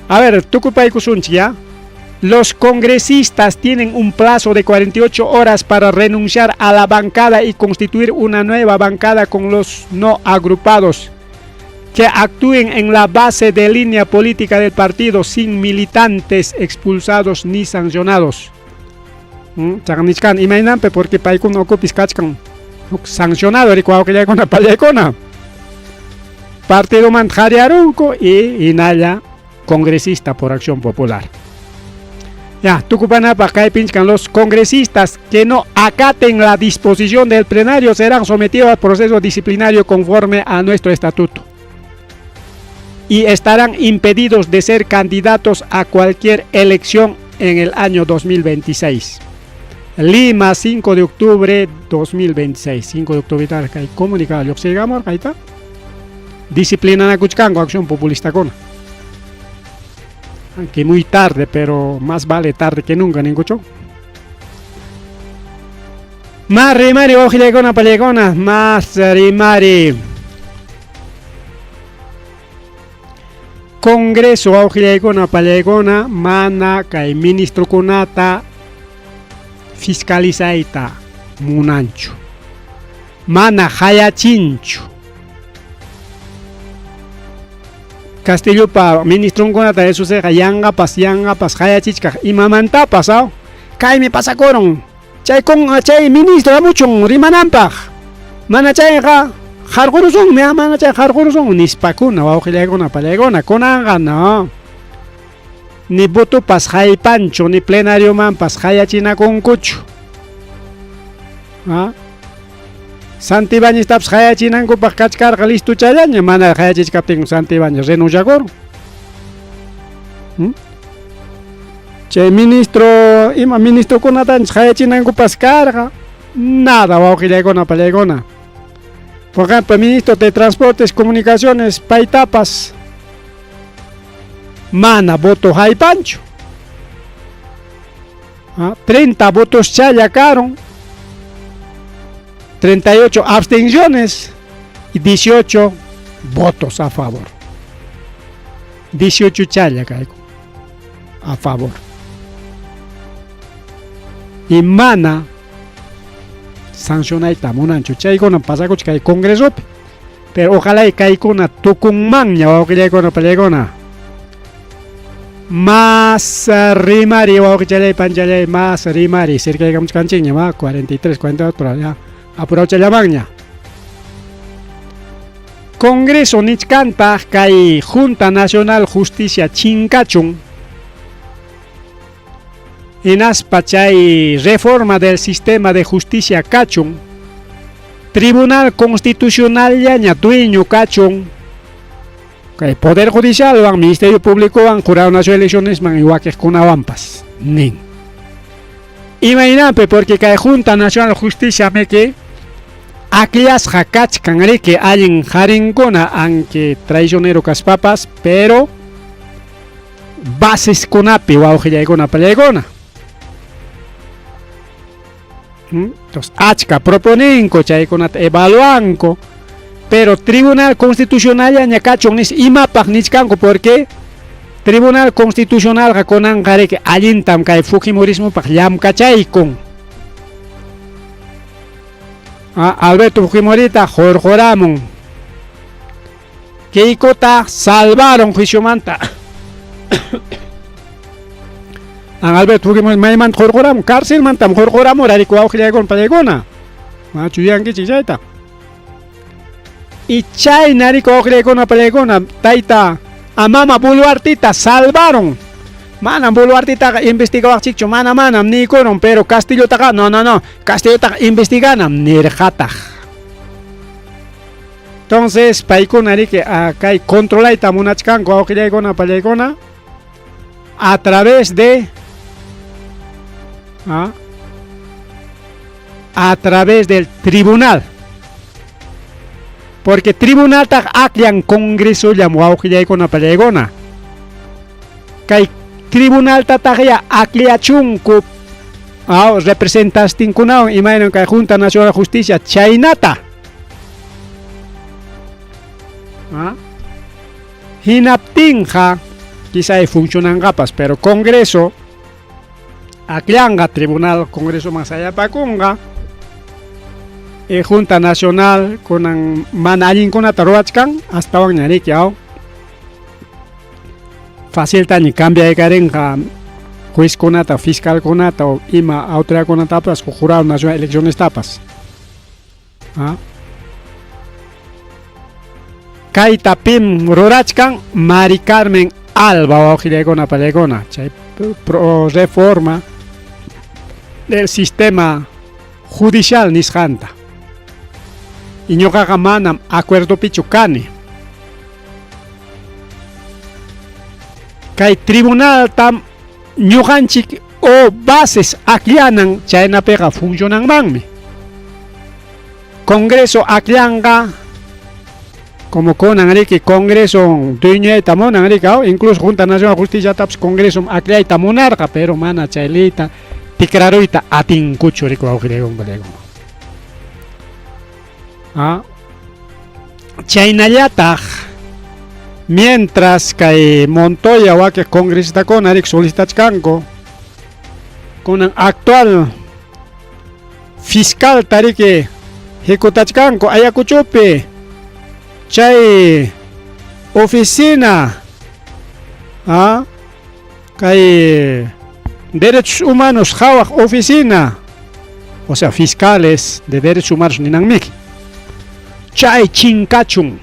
a ver tukupaykusunchik ya Los congresistas tienen un plazo de 48 horas para renunciar a la bancada y constituir una nueva bancada con los no agrupados que actúen en la base de línea política del partido sin militantes expulsados ni sancionados. Chaqnichkan imaynanpi porque paykuna ukupis kachkan huk sancionado riki wawqillaykuna pallaykuna partidomanta qariarunku y hinalla congresista por Acción Popular. Ya, tukupanapaq kaypinchkan los congresistas que no acaten la disposición del plenario serán sometidos al proceso disciplinario conforme a nuestro estatuto y estarán impedidos de ser candidatos a cualquier elección en el año 2026. Lima, 5 de octubre 2026. 5 de octubre, kay comunicado lluqsigamur kayta. Disciplina acción populista kuna. Aunque muy tarde, pero más vale tarde que nunca, ningucho. Más rimari, ojilekuna, palekuna, más rimari. Congreso wawqillaykuna pallaykuna mana kay ministrokunata fiscalizayta munanchu mana hayachinchu Castillopa ministronkunata Jesusqa yanqapas yanqapas hayachichkaq imamantapas aw kaymi pasakurun Chay con chay ministro hamuchun rimananpaq. Mana chayqa qarqurusunmi, mana chay qarqurusun nispakuna wawqillaykuna pallaykuna kunanqa no. Ni votopas haypanchu, ni plenariomanpas hayachinakunkuchu. ¿Ah? Santibáñeztapas hayachinankupaq kachkarqa listochallaña, mana hayachichkaptin Santibáñez renunciakurun. Chay ministro, ima ministrokunatanchik hayachinankupas karqa, nada wawqillaykuna pallaykuna. Por ejemplo, ministro de Transportes, Comunicaciones, paytapas mana voto haypanchu. 30 votos challa karun, 38 abstenciones y 18 votos a favor. 18 challa kayku a favor. Y mana sancionayta munanchu. Chaykuna pasakuch kay congresopi. Pero ojalá y kaykuna tukunmanña wawqillaykuna pallaykuna. Más rimari wawqichalay panchalay más rimari cercaykamuchkanchikña ma 43 44 ya apurawchallamanña. Congreso nichkantaq kay Junta Nacional Justicia chinkachun hinaspa chay reforma del sistema de justicia kachun Tribunal Constitucional llaña dueño kachun kay Poder Judicial wan Ministerio Público wan Jurado Nacional de Elecciones man wakiqkunawanpas nin. Imaynanpi porque kay Junta Nacional Justicia miki akllasqa kachkan riki allin qharinkuna aunque traicionero kaspapas pero baseskunapi wawqillaykuna pallaykuna. Entonces, achka proponenko chaykunata evaluanku pero Tribunal Constitucional llaña kachun nis imapaq nichkanku porque Tribunal Constitucionalqa kunanqa riki allintam kay Fujimorismopaq llamkachaykun. Alberto Fujimorita hurquramun. Keikota salvaron juiciomanta. Alberto Fujimori maymanta hurquramun, carcelmantam hurquramura riki wawqillaykuna pallaykuna. Machu yuyankichik chayta. Y chayna riki wawqillaykuna pallaykuna tayta a mama Boluartita salvaron. Manam Boluartitaqa investigawaqchikchu, mana manam niykurun, pero Castillotaqa no no no, Castillotaqa investiganam nirqataq. Entonces, paykuna riki kay controlayta munachkanku wawqillaykuna pallaykuna a través de a través del tribunal. Porque tribunal taq akllan congresollam wawqillaykuna pallaykuna. Kay tribunal tataqya akllachunku representastinkunawan imaynan kay Junta Nacional de Justicia chaynata. Hinaptinqa quizá funcionanqapas, pero Congreso akllanqa tribunal Congreso más sayapakunqa Junta Nacional kunan mana allinkunata ruwachkan astawan riki faciltaña cambiaykarinqa juezkunata, fiscalkunata o ima autoridadkunatapas jurado nacional de elecciones tapas. Kayta pim rurachkan Mari Carmen Alba wawqillaykuna pallaykuna chay pro reforma del sistema judicial nisqanta. Y ñuqaqa manam acuerdopichu kani. Kay tribunal tam ñuqanchik o bases akllanan chaynapiqa funcionanmanmi. Congreso akllanqa como kunan riki Congreso dueñayta munan riki, incluso Junta Nacional de Justicia tapas Congreso akllayta munarqa, pero mana chay leyta tikraruyta atinkuchu riki wawqillaykuna. Chaynallataq mientras kay Montoya wakiq congresistakuna riki solicitachkanku kunan actual fiscal tariki hikutachkanku Ayacuchopi chay oficina kay derechos humanos qhawaq oficina O sea, fiscales de derechos humanos ninanmiki. Chay chinkachun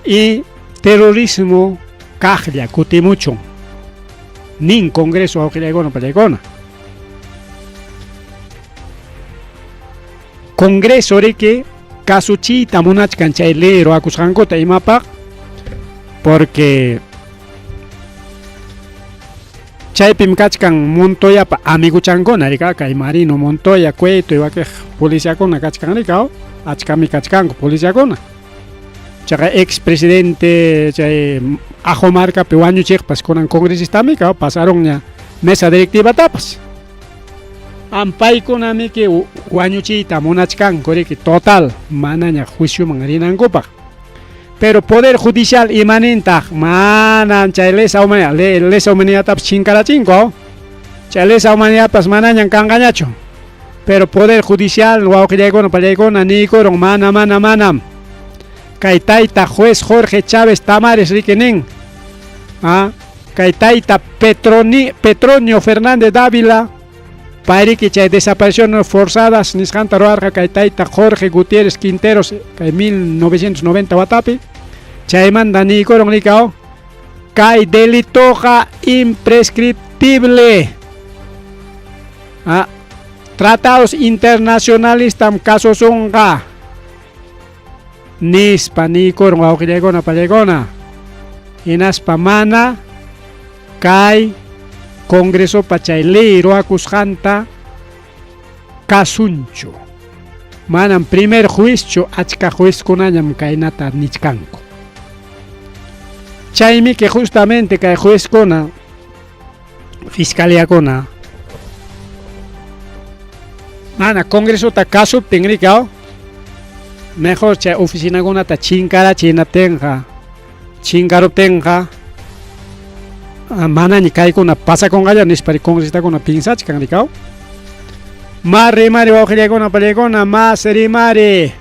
y terrorismo kaqlla kutimuchun nin Congreso wawqillaykuna pallaykuna. Congreso riki kasuchiyta munachkan chay ley ruwakusqankuta imapaq porque chaypim kachkan Montoyapa amiguchankuna rika kay Marino Montoya Cueto y wakiq policiakuna kachkan rika achkami kachkanku policiakuna chaqa ex presidente chay Ajo markapi wañuchiqpas kunan congresistami pasarunña mesa directivatapas ampaykunamiki wañuchiyta munachkanku riki total manaña juicioman rinankupaq pero poder judicial imanintaq manan chay lesa humanidad lesa humanidadtapas chinkarachinku chay lesa humanidadpas manañan kanqañachu pero poder judicial wawqillaykuna pallaykuna niykurun mana mana manam kay tayta juez Jorge Chávez Tamares riki nin ah kay tayta Petroni, Petronio Fernández Dávila payriki chay desapariciones forzadas nisqanta ruwarqa kay tayta Jorge Gutiérrez Quinteros kay 1990 watapi chaymanta niykurun rikaw kay delitoqa imprescriptible ah, tratados internacionalistam kasusunqa nispa niykurun wawqillaykuna pallaykuna hinaspa mana kay Congresopa chay ley ruwakusqanta kasunchu manam primer juizchu achka juezkunañam kaynata nichkanku chaymi que justamente kay juezkuna fiscaliakuna mana Congresota kasuptin rikaw mejor chay oficinakunata chinkarachiy hinaptinqa chinkaruptinqa manaña kaykuna pasakunqalla nispa congresistakuna piensachkan rikaw ma rimari wawqillaykuna pallaykuna mas rimari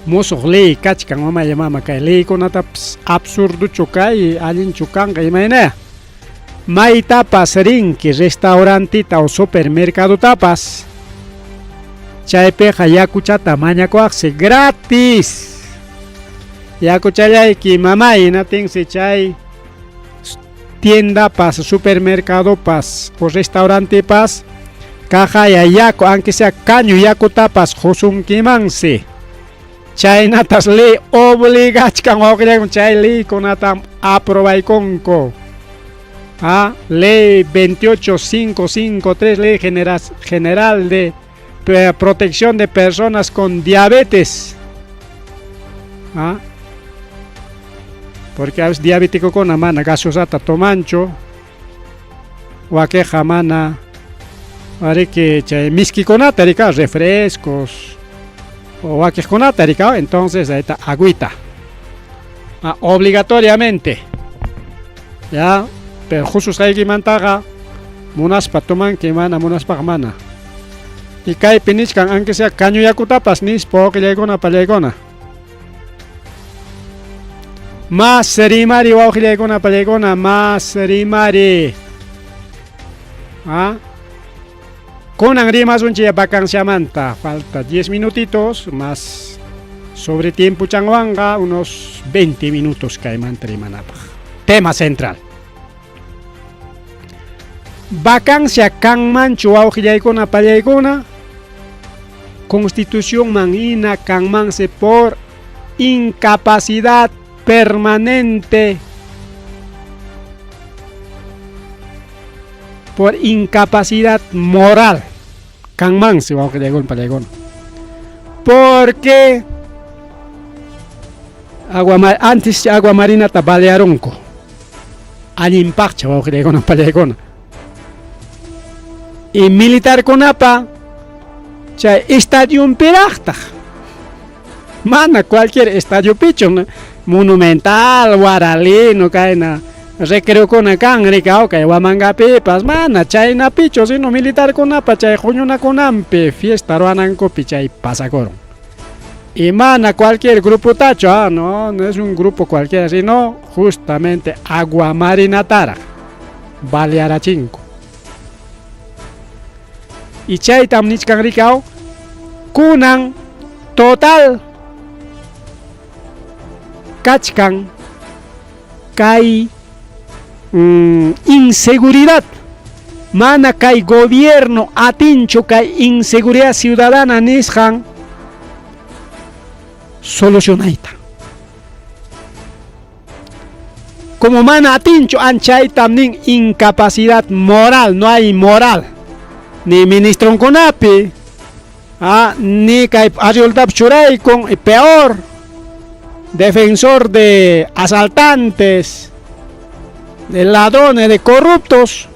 musuq ley kachkan mamaya mama kay leykunatapas absurduchu kay allinchu kanqa imaynaya maytapas rinki restaurantita o supermercadotapas chaypiqa yakuchata mañakuwaqsi gratis yakuchallayki mamay hinaptinsi chay tiendapas supermercadopas o restaurantepas kaqaya yaku aunque sea caño yakutapas qusunkimansi chaynatas ley obligachkan wawqillaykuna chay leykunatam aprobaykunku ah, ley 28553 ley general de protección de personas con diabetes ah, porque a veces diabéticokuna mana gaseosata tomanchu wakiqa mana ariki chay miskikunata rika refrescos o wakiqkunata rika entonces ahí está agüita ah, obligatoriamente ya pero hususqaykimantaqa munaspa tomanki mana munaspaqa mana y kaypi nichkan aunque sea caño yakutapas nispa wawqillaykuna pallaykuna mas rimari wawqillaykuna pallaykuna mas rimari ah kunan rimasunchik vacanciamanta falta 10 minutitos más sobre tiempo chanwanqa unos 20 minutos kaymanta rimanapaq tema central vacancia kanmanchu wawqillaykuna pallaykuna constitucionman hina kanmansi por incapacidad permanente por incapacidad moral kanmansi wawqillaykuna pallaykuna porque agua antes agua marinata balearunku allinpaqcha wawqillaykuna pallaykuna y militarkunapa chay estadionpiraqtaq mana cualquier estadiopichu monumental Huaralino kayna recreokuna kan rikaw kay Huamangapipas mana chaynapichu sino militarkunapa chay huñunakunanpi fiesta ruwanankupi chay pasakurun y mana cualquier grupotachu ah, no, no es un grupo cualquiera sino justamente agua marinataraq balearachinku. Y chaytam nichkan rikaw kunan total kachkan kay inseguridad mana kay gobierno atinchu kay inseguridad ciudadana nisqan solucionayta. Como mana atinchu anchaytam nin incapacidad moral, no hay moral. Ni ministronkunapi, ni kay arrioltap churaykun, y peor, defensor de asaltantes, de ladrones, de corruptos,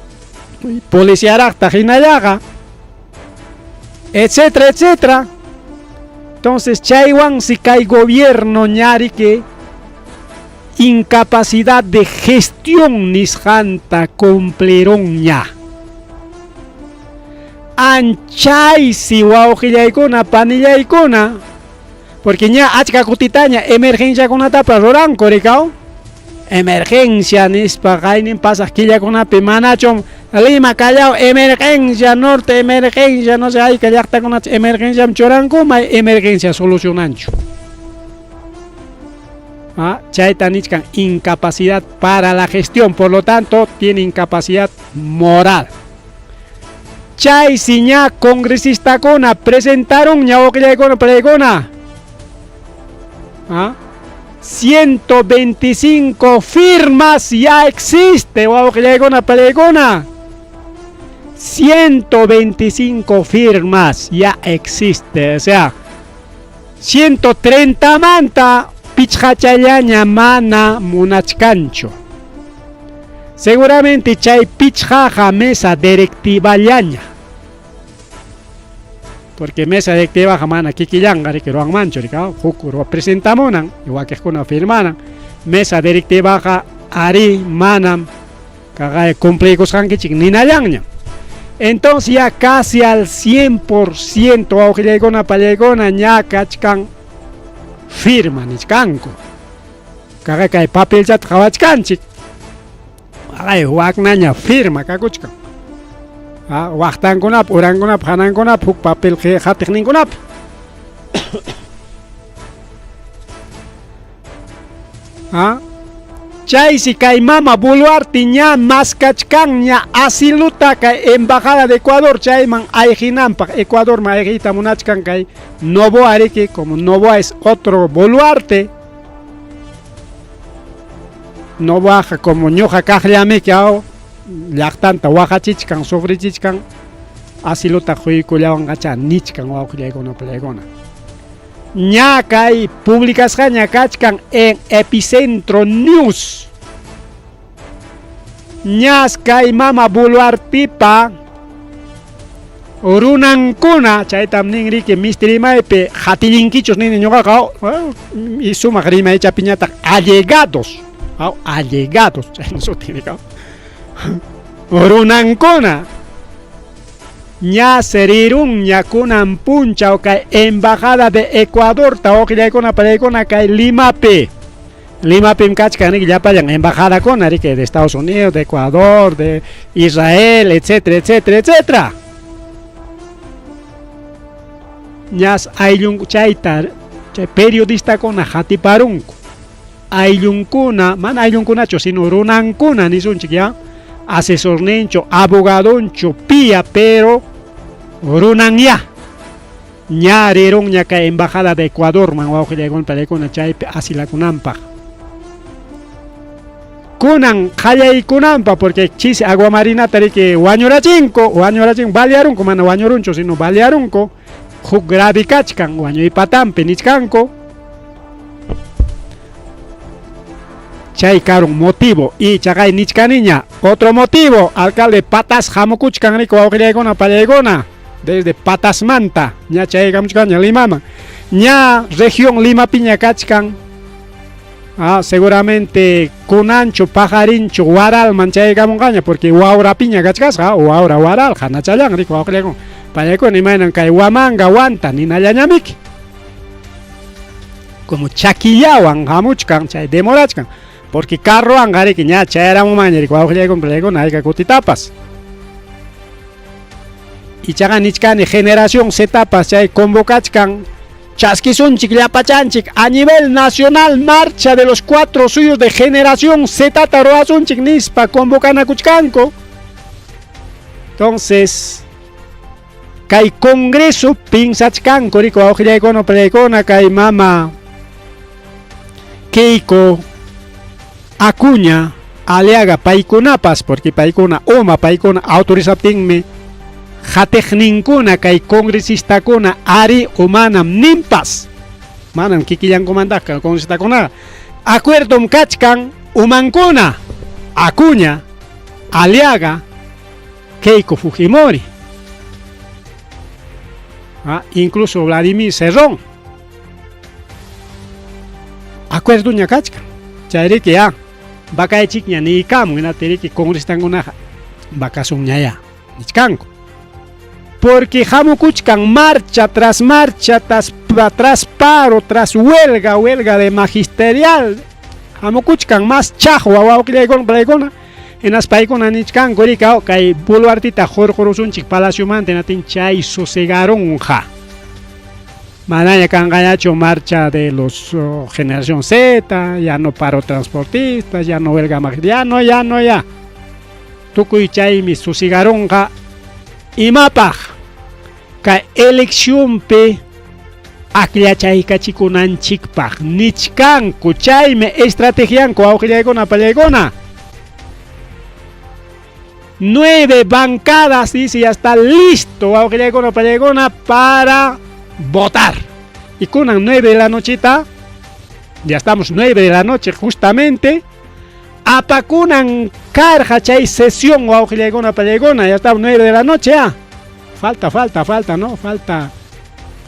policiaraqta hinallaqa, etcétera, etcétera. Entonces, chaywan si kay gobierno ñariki incapacidad de gestión nisqanta cumplirunña. Anchaysi wawqillaykuna panillaykuna, porque ña achka kutitaña emergenciakunatapas ruranku rikaw. Emergencia nispa qaynin pasaq killakunapi manachum Lima, Callao, emergencia, norte, emergencia, no sé, hayka llaqtakunacha emergenciam churanku, may emergencia solucionanchu. Chayta nichkan incapacidad para la gestión, por lo tanto, tiene incapacidad moral. Chaysi ña congresistakuna presentaron ña wawqillaykuna palaykuna. 125 firmas ya existe, wawqillaykuna palaykuna. 125 firmas ya existe, o sea, 130 manta pichqachallaña mana munachkanchu. Seguramente chay pichqaqa mesa directivallaña. Porque mesa directiva mana kikillanqa riki ruwanmanchu rika, huk ruwa presentamunan, wakiqkuna firmanan. Mesa directivaqa ari manam kaqay cumpliykusqankichik ninallanña. Entonces ya casi al 100% wawqillaykuna pallaykuna ña kachkan firma nichkanku. Kaqay kay papelchata qhawachkanchik. Ay, waknaña firma kakuchkan. Waqtankunap, urankunap, hanankunap, huk papel hatiqninkunap. Chaysi kay mama Boluarte ña maskachkanña asiluta kay embajada de Ecuador chayman ayqinanpaq, Ecuadorman ayqiyta munachkan kay Noboa riki, como Noboa es otro Boluarte. Noboaqa como ñuqa kaqllamiki aw llaqtanta waqachichkan, sufrichichkan, asiluta quykullawanqacha nichkan wawqillaykuna palaykuna. Ña kay publicasqaña kachkan en Epicentro News. Ñas kay mama Boluartipa runankuna, chaytam nin riki misti rimaypi hatillinkichus nini ñuqaqa, y sumaq rimaychapiñataq allegados, allegados, chayna sutin rikaw. Runankuna ña serirunña kunan punchaw kay embajada de Ecuador ta wawqillaykuna palaykuna kay Limapi. Limapim kachkan riki llapallan embajadakuna riki de Estados Unidos, de Ecuador, de Israel, etcétera, etcétera, etcétera. Ñas ayllun chayta chay periodistakuna hatiparunku. Ayllunkuna, mana ayllunkunachu, sino runankuna nisunchik ya, asesorninchu, abogadonchu, pia, pero runan ya. Ña rirunña kay embajada de Ecuador man wawqillaykuna palaykuna chaypi asilakunanpaq. Kunan qallaykunanpaq, porque chisi aguamarinata riki wañurachinku, wañurachin, balearunku, mana wañurunchu, sino balearunku, huk grave kachkan, wañuypatampi nichkanku. Chay karun motivo, y chaqay nichkaniña, otro motivo, alcalde Patas hamukuchkan riki wawqillaykuna palaykuna, desde Patasmanta, ña chaykamuchkanña Limaman, ña región Limapiña kachkan, seguramente kunanchu, pajarinchu, waralman chaykamunqaña, porque wawrapiña kachkasqa, wawra waral, hanachallan riki wawqillaykuna, palaykuna imaynan kay Huamanga, Huanta, ninallañamiki. Como chaquillawan hamuchkan, chay demorachkan, porque carrowan riki ña chayaramumanña riki wawqillaykuna palaykuna hayka kutitapas. Ichaqa nichkani generación Zetapas chay convocachkan chaskisunchik llapachanchik a nivel nacional marcha de los cuatro suyos de generación Zetata ruwasunchik nispa convocanakuchkanku. Entonces, kay congreso pinsachkanku riku wawqillaykuna palaykuna kay mama Keiko Acuña Aliaga paykunapas porque paykuna uma paykuna autorizaptinmi qatiqninkuna kay congresistakuna ari o manam ninpas manam kikillankumantaqa congresistakuna acuerdom kachkan umankuna Acuña Aliaga Keiko Fujimori incluso Vladimir Cerrón acuerdoña kachkan chayriki ya vakaychikña niykamun hinaptinriki congresistankunaqa vakasunñayá nichkanku porque hamukuchkan marcha tras marcha tras, tras paro tras huelga huelga de magisterial hamukuchkan mas chaqwa wawqillaykuna palaykuna hinaspa paykuna nichkanku riki kay Boluartita hurqurusunchik palaciomanta hinaptin chay sosegarunqa manaña kanqañachu marcha de los generación Z, ya no paro transportistas, ya no huelga ya no, ya no, ya. Tukuy chaymi susigarunqa imapaq kay eleccionpi akllachaykachikunanchikpaq nichkanku chaymi estrategianku wawqillaykuna pallaykuna. 9 bancadas dice ya está listo wawqillaykuna pallaykuna para votar. Y kunan 9 de la nochita, ya estamos 9 de la noche justamente, apakunan karqa chay sesión wawqillaykuna pallaykuna, ya estamos 9 de la noche ya. Falta, falta, falta, ¿no? Falta,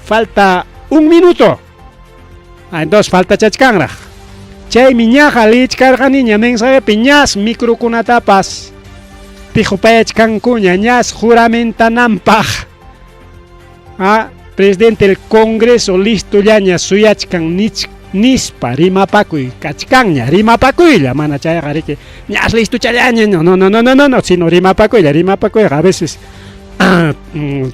falta un minuto. Entonces falta chachkanraq. Chaymi ñaqa lichkarqaniña mensajepi ñas microkunatapas tijupayachkankuña ñas juramentananpaq. Presidente del Congreso listo llaña suyachkan nispa rimapakuy kachkanña rimapakuylla mana chayqa riki ñas listo challaña no no no no no no sino rimapakuylla rimapakuyqa a veces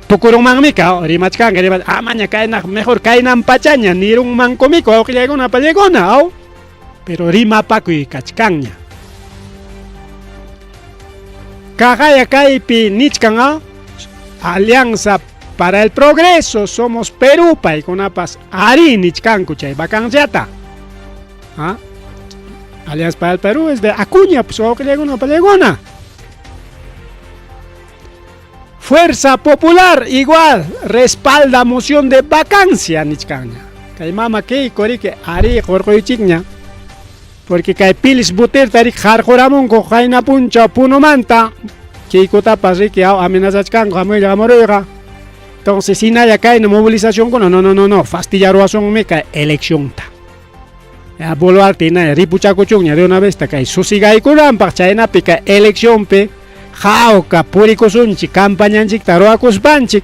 tukurunmanmika rimachkanka rima amaña kaynaq mejor kaynan pachaña nirunmankumika wawqillaykuna pallaykuna aw pero rimapakuy kachkanña kaqaya kaypi nichkan Alianza para el Progreso, somos Perú, paykunapas ari nichkanku chay vacanciata. Alianza para el Perú es de Acuña, pues wawqillaykuna pallaykuna. Fuerza Popular igual respalda moción de vacancia nichkanña. Kay mama Keiko riki ari hurquychikña. Porque kay Pilis Buterta riki harquramunku qayna punchaw Punomanta. Keikotapas riki amenazachkanku hamuylla hamuruyqa. Entonces hinalla kayna movilizacionkuna no no no no fastidiaruwasunmi kay eleccionta. Ya Boluarte hinalla ripuchakuchunña de una vez kay susigaykunanpaq chaynapi kay eleccionpi hawka purikusunchik campañanchikta ruwakuspanchik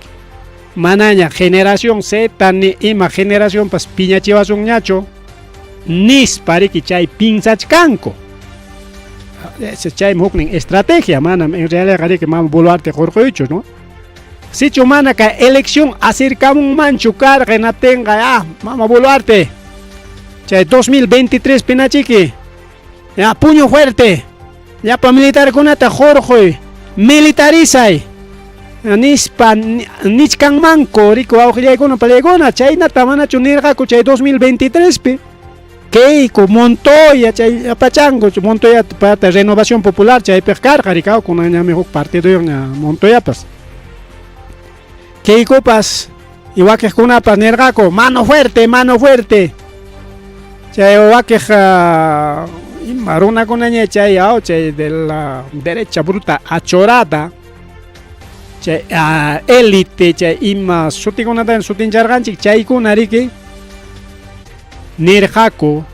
manaña generación Z ni ima generacionpas piñachiwasunñachu nispa riki chay pinsachkanku. Ese chaymi huknin estrategia manam en realidad riki mama Boluarte hurquychu, ¿no? Sichu mana kay elección acercamunmanchu karqa hinaptinqa mama Boluarte chay 2023 pinachiki ya puño fuerte llapa militarkunata hurquy militarizay nispa nichkanmanku riku wawqillaykuna pallaykuna chaynata manachu nirqaku chay 2023 pi Keiko Montoya chay llapachanku Montoya pata Renovación Popular chaypiq karqa rikaw kunanñami huk partiduyuqña Montoyapas Keikopas y wakiqkunapas nirqaku mano fuerte chay wakiq ima runakunaña chay chay de la derecha bruta achorada chay élite chay ima sutikunata sutincharqanchik chaykuna riki nirqaku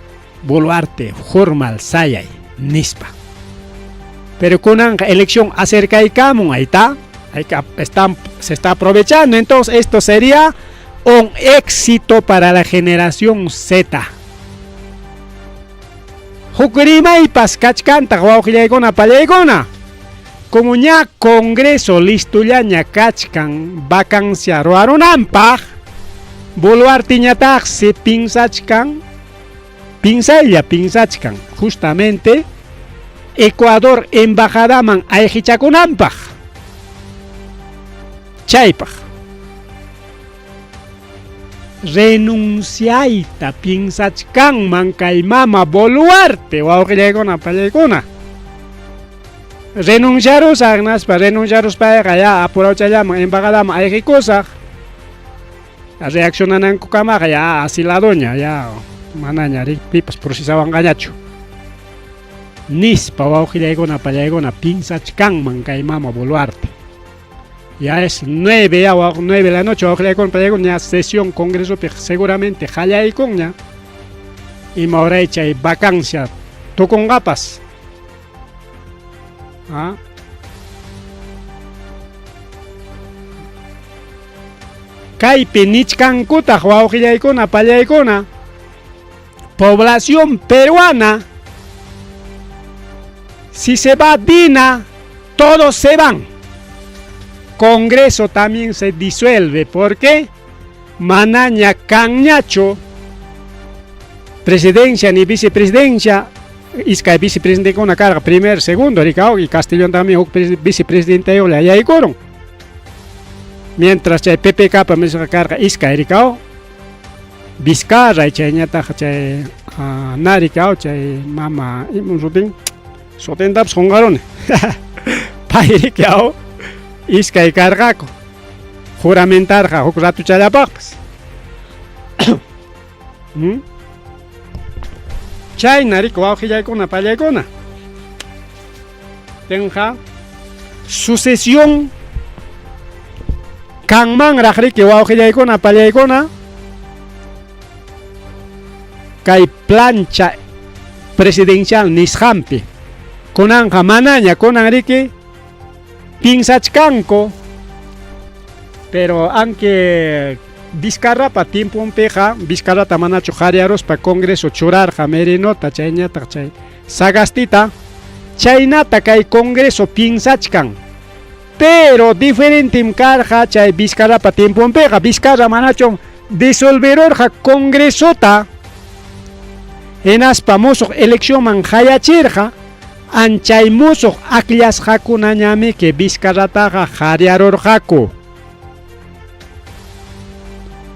Boluarte formal sayay nispa. Pero kunanqa elección acercaykamun, ahí está, se está aprovechando. Entonces esto sería un éxito para la generación Z. Huk rimaypas kachkantaq wawqillaykuna pallaykuna. Como ña Congreso listollaña kachkan vacancia ruwarunanpaq, Boluarteñataqsi pinsachkan, pinsaylla pinsachkan justamente Ecuador embajadaman ayqichakunanpaq. Chaypaq renunciayta piensachkanman kay mama Boluarte, wawqillaykuna pallaykuna. Renunciarusaq naspa, renunciaruspayqa ya apurawchallaman embajadaman ayqikusaq. Reaccionanankukamaqa ya asiladoña, ya manaña pipas procesawanqañachu. Nispa wawqillaykuna pallaykuna piensachkanman kay mama Boluarte. Ya es 9, ya 9 de la noche, wawqillaykuna pallaykuna ya sesión congresopi seguramente qallaykunña. Ima horay chay vacancia tukunqapas. ¿Ah? Kaypi nichkankutaq wawqillaykuna pallaykuna población peruana, si se va Dina, todos se van. Congreso también se disuelve. ¿Por qué? Manaña kanñachu presidencia ni vicepresidencia. Iskay vicepresidente karqa, primer, segundo, rikao, y Castillón también huk vicepresidente yaykurun. Mientras chay PPK pa misqa karqa iskay rikao, Vizcarra chayñataq chay narikao chay mama imun sutin sutintapas qunqaruni. Pay rikao iskay karqaku. Juramentarqa huk ratuchallapaqpas. Chayna riki wawqillaykuna pallaykuna. Tenja sucesión kanmanraq riki wawqillaykuna pallaykuna kay plancha presidencial nisqanpi. Kunanqa manaña, kunan riki pinsachkanku, pero aunque Vizcarrapa tiemponpiqa Vizcarrata manachu qhariyaruspa Congreso churarqa Merinota chayñataq chay Sagastita, chaynata kay Congreso pinsachkan. Pero diferentem karqa chay Vizcarrapa tiemponpiqa, Vizcarra manachu disolverurqa Congresota hinaspa musuq eleccionman hayachirqa, anchay musuq akllasqakunañamiki Vizcarrataqa qhariyarurqaku.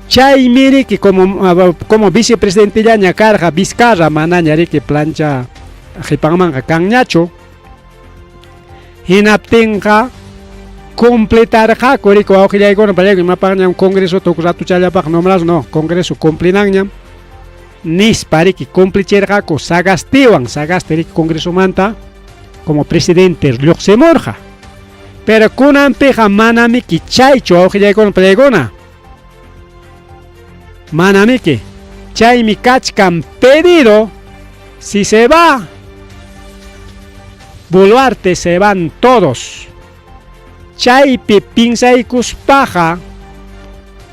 Chaymi riki como vicepresidentellaña karqa Vizcarra manaña riki plancha qipanmanqa kanñachu. Hinaptinqa completarqaku riki wawqillaykuna pallaykuna imapaqñam Congresota huk ratuchallapaq nombras no, Congreso cumplinanñam nispa riki cumplichirqaku Sagastiwan, Sagasti riki Congresomanta como presidente lluqsimurqa. Pero kunanpiqa manamiki chaychu wawqillaykuna pallaykuna. Manamiki chaymi kachkan pedido, si se va Boluarte se van todos. Chaypi pinsaykuspaqa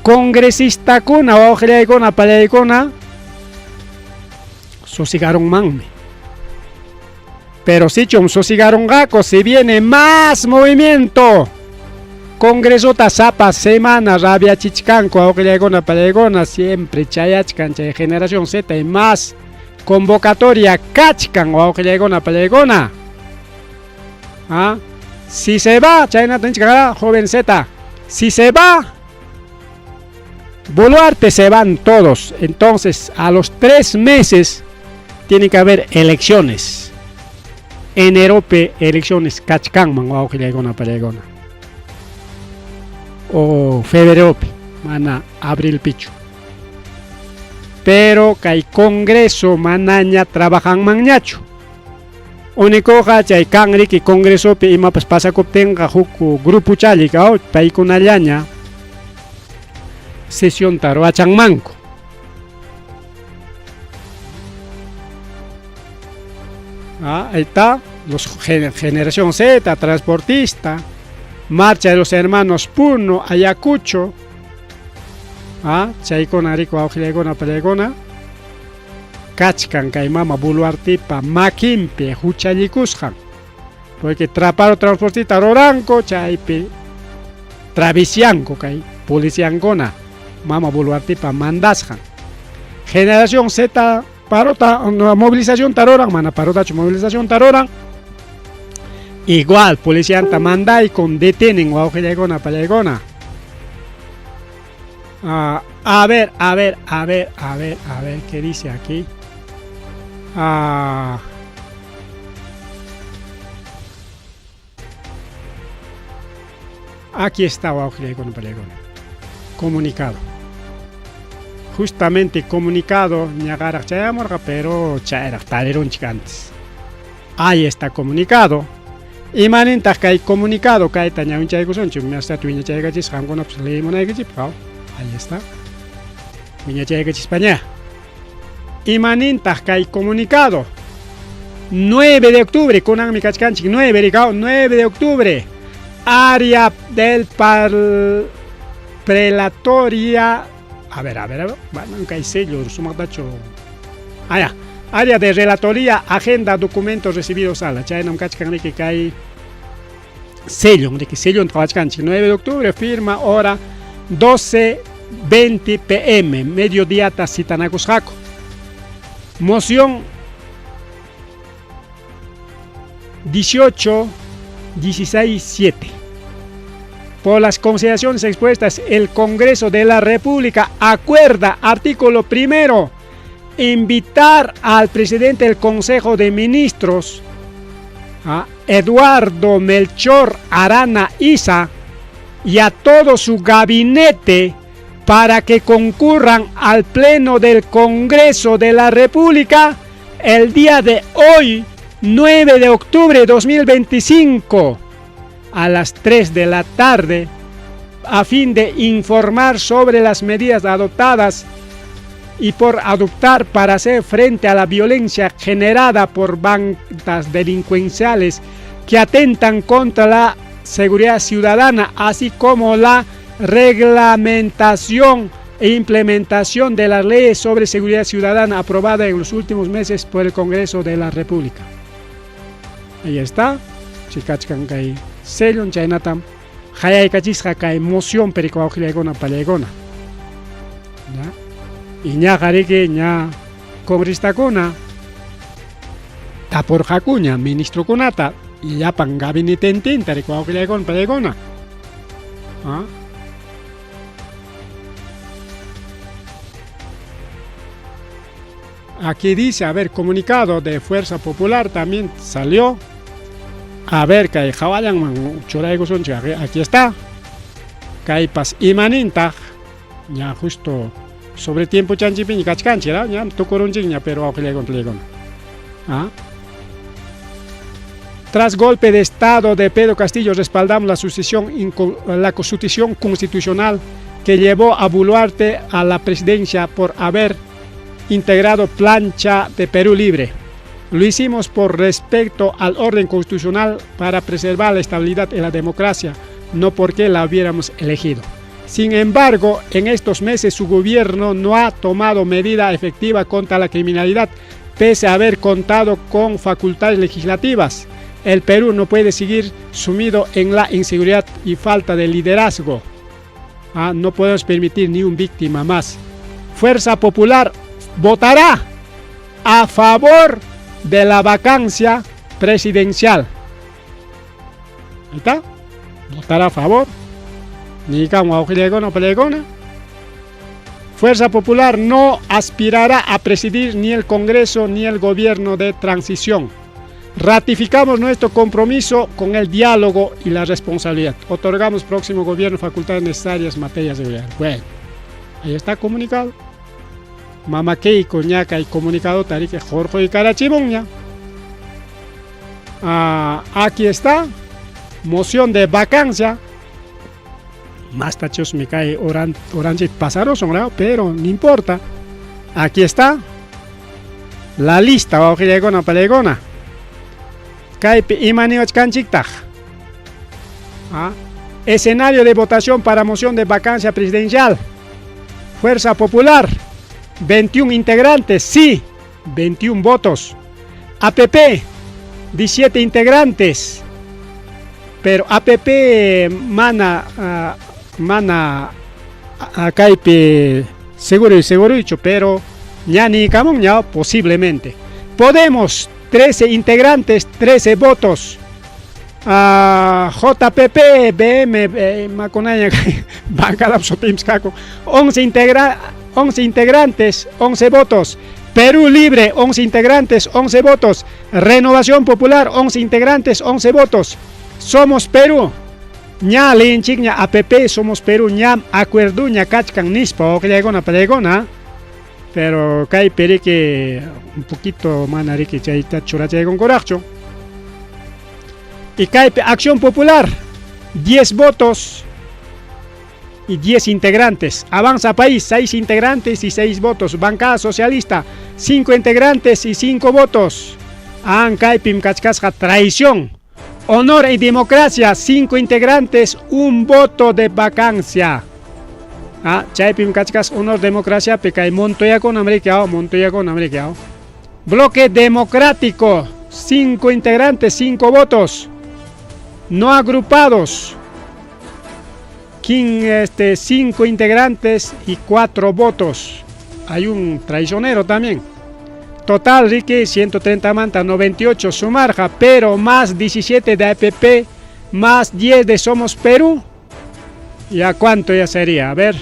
congresistakuna wawqillaykuna pallaykuna sosigarunmanmi. Pero sichum sosigarunqaku, si viene más movimiento. Congresota sapa semana rabiachichkanku wawqillaykuna pallaykuna, siempre chayachkan chay generación Z y más convocatoria kachkan wawqillaykuna pallaykuna. ¿Ah? Si se va, chaynata nichkan, joven Z, si se va Boluarte se van todos. Entonces, a los 3 meses tiene que haber elecciones. Enerope elecciones kachkanman wawqillaykuna pallaykuna. O febreropi, mana abril pichu. Pero kay Congreso manaña trabajanmanñachu. Únicoqa chay kan riki Congresopi imapas pasakuptinqa huk grupo challi kaw paykunallaña sesionta ruwachanmanku. Ah, ahí está, los generación Z, transportista, marcha de los hermanos Puno, Ayacucho. Ah, chaykuna riki wawqillaykuna pallaykuna kachkan kay mama Boluartepa makinpi huchallikusqan. Porque traparo transportita ruranku chaypi travisianku kay policiankuna mama Boluartepa mandasqan. Generación Z parota movilización ruran, mana parotachu movilización ruran. Igual policianta mandaykun detienen wawqillaykuna pallaykuna. Ah, a ver, a ver, a ver, a ver, a ver, ¿qué dice aquí? Ah, aquí está wawqillaykuna pallaykuna. Comunicado. Justamente comunicado ñaqaraq chayamurqa, pero chayraq tarirunchik antes. Ahí está comunicado. Imanintaq kay comunicado kayta ñawinchaykusunchik, mastata wiñachaykachisqa qamkunapas leemunaykichikpaq. Ahí está. Wiñachaykachispaña. Imanintaq kay comunicado. 9 de octubre, kunanmi kachkanchik 9, rikaw, 9 de octubre. Área del prelatoria. A ver, a ver, a ver. Bueno, kay sello, sumaqtachu. Ah, ya. Área de relatoría, agenda, documentos recibidos a la chaynam kachkan riki kay sello, riki sello qhawachkanchik 9 de octubre, firma, hora 12:20 pm, mediodía citanakusqaku. Moción 18 16 7. Por las consideraciones expuestas, el Congreso de la República acuerda, artículo primero, invitar al presidente del Consejo de Ministros, a Eduardo Melchor Arana Iza, y a todo su gabinete para que concurran al Pleno del Congreso de la República el día de hoy, 9 de octubre de 2025, a las 3 de la tarde, a fin de informar sobre las medidas adoptadas y por adoptar para hacer frente a la violencia generada por bandas delincuenciales que atentan contra la seguridad ciudadana, así como la reglamentación e implementación de las leyes sobre seguridad ciudadana aprobada en los últimos meses por el Congreso de la República. Ahí está. Chikachkan kay sellon chaynatam hayaykachisqa kay moción perico wawqillaykuna pallaykuna. ¿Ya? Y ñaqa riki ña congresistakuna tapurqakuña ministrokunata y llapan gabinetentinta riki wawqillaykuna pallaykuna. ¿Ah? Aquí dice, a ver, comunicado de Fuerza Popular también salió. A ver, kay hawallanman churaykusunchik, aquí está. Kaypas imanintaq, ña justo sobre tiempo chanchipiña kachkanchik, ña tukurunchikña, pero wawqillaykuna. ¿Ah? Tras golpe de Estado de Pedro Castillo, respaldamos la sucesión constitucional que llevó a Boluarte a la presidencia por haber integrado plancha de Perú Libre. Lo hicimos por respeto al orden constitucional para preservar la estabilidad en la democracia, no porque la hubiéramos elegido. Sin embargo, en estos meses su gobierno no ha tomado medida efectiva contra la criminalidad, pese a haber contado con facultades legislativas. El Perú no puede seguir sumido en la inseguridad y falta de liderazgo. Ah, no podemos permitir ni un víctima más. Fuerza Popular votará a favor de la vacancia presidencial. Ahí está. Votará a favor. Fuerza Popular no aspirará a presidir ni el Congreso ni el gobierno de transición. Ratificamos nuestro compromiso con el diálogo y la responsabilidad. Otorgamos próximo gobierno facultades necesarias en materia de seguridad. Bueno, ahí está comunicado. Mama Keiko ñaka y comunicado tarique Jorge y Carachimonña. Ah, aquí está. Moción de vacancia. Más tachos me cae orange pasaroso, ¿verdad? Pero no importa. Aquí está. La lista, wawqillaykuna pallaykuna. Kaypi imaniwachkanchiktaq. Ah, escenario de votación para moción de vacancia presidencial. Fuerza Popular, 21 integrantes, sí, 21 votos. APP, 17 integrantes. Pero APP mana mana kaypi seguro seguro pero ña niykamunña posiblemente. Podemos 13 integrantes, 13 votos. JPP, BM, Maconaña, bancada 11, 11 integrantes, 11 votos. Perú Libre, 11 integrantes, 11 votos. Renovación Popular, 11 integrantes, 11 votos. Somos Perú. Ña linchikña APP, Somos Perú, ñam acuerduña kachkan nispa, wawqillaykuna pallaykuna. Pero kaypi riki un poquito mana riki chayta churachaykunkuraqchu. Y kaypi Acción Popular, 10 votos y 10 integrantes. Avanza País, 6 integrantes y 6 votos. Bancada Socialista, 5 integrantes y 5 votos. Ankaypim kachkasqa traición. Honor y Democracia, 5 integrantes, 1 voto de vacancia. Ah, chaypim kachkas Honor Democracia, kay Montoyakuna amrikiaw, Montoyakuna amrikiaw. Bloque Democrático, 5 integrantes, 5 votos. No agrupados, 5 integrantes y 4 votos. Hay un traicionero también. Total, Ricky, 130 manta, 98 Sumarja, pero más 17 de APP, más 10 de Somos Perú. ¿Ya cuánto ya sería? A ver,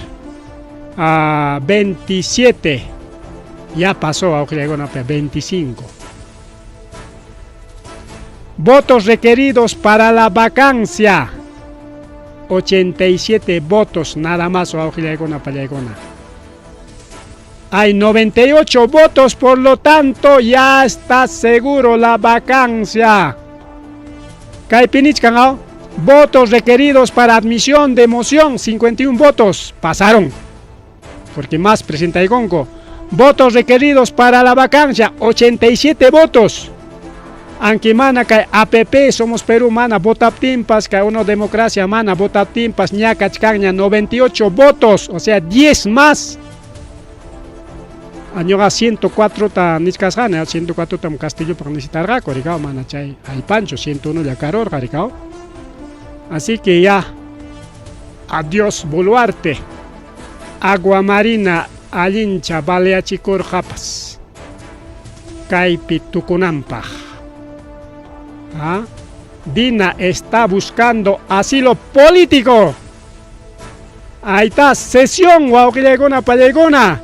a 27. Ya pasó a 25. Votos requeridos para la vacancia. 87 votos nada más. Hay 98 votos, por lo tanto ya está seguro la vacancia. Kaypinichkan, votos requeridos para admisión de moción, 51 votos, pasaron, porque más presenta el Gongo. Votos requeridos para la vacancia, 87 votos. Aunque mana kay APP, Somos Perú, mana votaptimpas, kay uno democracia, mana votaptimpas, ñakachkanña, 98 votos, o sea, 10 más. Añoga 104 ta nichkasqana, 104 tam Castillo para necesitar ricao, mana chay pancho 101 ya caror, ricao. Así que ya, adiós Boluarte, agua marina, allincha, baleachikurqapas, kaypi tukunanpaq. ¿Ah? Dina está buscando asilo político. Ahí está, sesión, wawqillaykuna pallaykuna.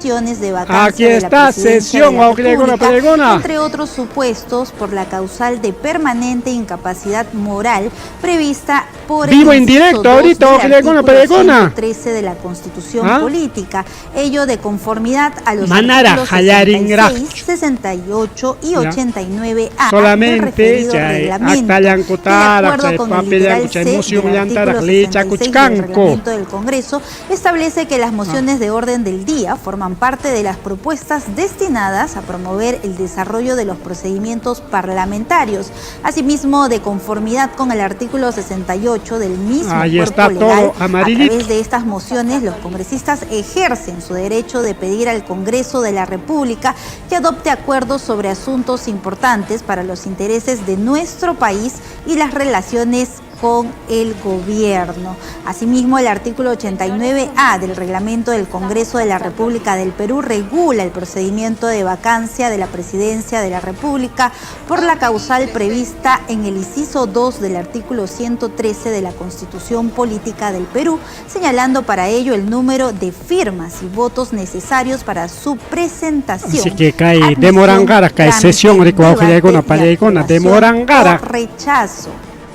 De vacancia Aquí de la está, presidencia sesión, de la wawqillaykuna República, pallaykuna. entre otros supuestos por la causal de permanente incapacidad moral prevista por el Vivo en inciso directo 2 ahorita, del wawqillaykuna artículo pallaykuna. 113 de la Constitución ¿Ah? Política, ello de conformidad a los Manara, artículos hallaringraj. 66, 68 y Ya. 89A Solamente del referido chay reglamento, actallankutaraq, de acuerdo chay con el literal papellanku, chay C del mocionllantaraq, artículo 66 del lechakuchkanku. reglamento del Congreso establece que las mociones de orden del día forman parte de las propuestas destinadas a promover el desarrollo de los procedimientos parlamentarios. Asimismo, de conformidad con el artículo 68 del mismo Ahí cuerpo está legal, todo a amarillito. través de estas mociones, los congresistas ejercen su derecho de pedir al Congreso de la República que adopte acuerdos sobre asuntos importantes para los intereses de nuestro país y las relaciones con el gobierno. Asimismo, el artículo 89A del reglamento del Congreso de la República del Perú regula el procedimiento de vacancia de la Presidencia de la República por la causal prevista en el inciso 2 del artículo 113 de la Constitución Política del Perú, señalando para ello el número de firmas y votos necesarios para su presentación. Así que kay admisión, demorangara, kay trámite, sesión riki wawqillaykuna debate y pallaykuna, aprobación demorangara. o rechazo.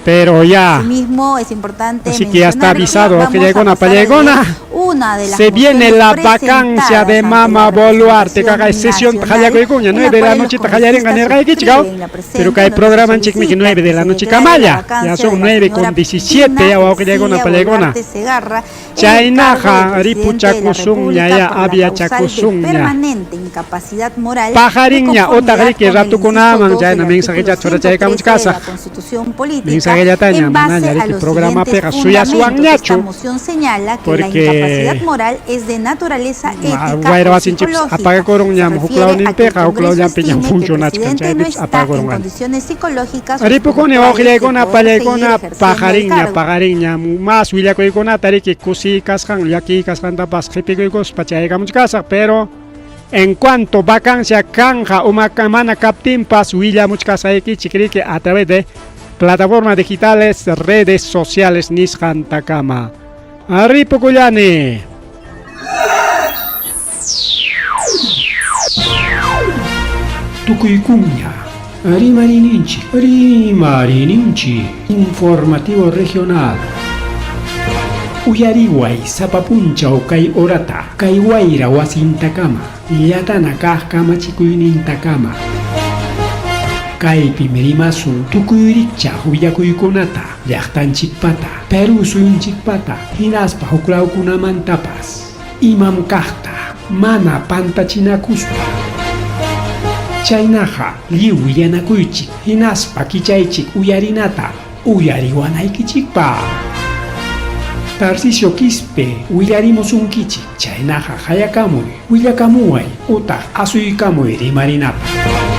Pero ya. Asimismo, es importante Así que ya está mencionar que avisado, vamos que llegó a una pasar a leer pallegona. una de las Se viene mociones la vacancia de presentadas ante Mama la Boluarte, representación kay sesión nacional, hallakuykuna, en la 9 de la cual los noche hallarinqa congresistas nirqaykichik, suscriben la presente, Pero kay donde se programa chikmiki solicita 9 de que la se noche declare la kamalla. Ya vacancia son de la 9 con señora 17, Dina ya wawqillaykuna Ercilia pallaykuna. Boluarte Segarra en el Chaynaqa cargo de presidente de la ripuchakusunña, República ya por la había causal de chakusunña. permanente incapacidad moral de Pajarinña conformidad otaq riki con el inciso ratukunaman 2 del chayna mensaje artículo churachaykamuchkasaq. 113 de la Constitución Política Mensaje Usqhayllataña en base manaña a riki los siguientes programapiqa fundamentos. Esta suyasuwanñachu moción señala que la porque incapacidad moral es de naturaleza ética wayra o wasinchikpas psicológica. apagakurunñam Se huk refiere a que el lawninpiqa huk Congreso lawllanpiñam estime que el funcionachkan presidente no chaypipas está en apakurunqa. condiciones psicológicas o Ripukuni espirituales de wawqillaykuna poder seguir pallaykuna ejerciendo el paqarinña cargo. paqarinña mas willakuykunata riki kusiy kasqan llakiy kasqantapas qhipikuykuspa chaykamuchkasaq pero en cuanto vacancia kanja uma mana kaptinpas willamuchkasaykichik riki a través de plataformas digitales redes sociales nisqantakama. Ripukullani. Tukuykuña Rimarininchik, Rimarininchik, Informativo Regional. Uyariway sapa punchaw kay orata, kay wayra wasintakama, llatana kaq kamachikuynintakama. Kaypim rimasun tukuy rikchaq willakuykunata, llaqtanchikpata, Perú suyunchikpata, hinaspa huklawkunamantapas. Imam kaqta, mana pantachinakuspa. Chaynaqa lliw willanakuychik, hinaspa kichaychik uyarinata, uyariwanaykichikpaq. Tarcisio Quispe willarimusunkichik, chaynaqa hayakamuy, willakamuway utaq asuykamuy rimarinapaq.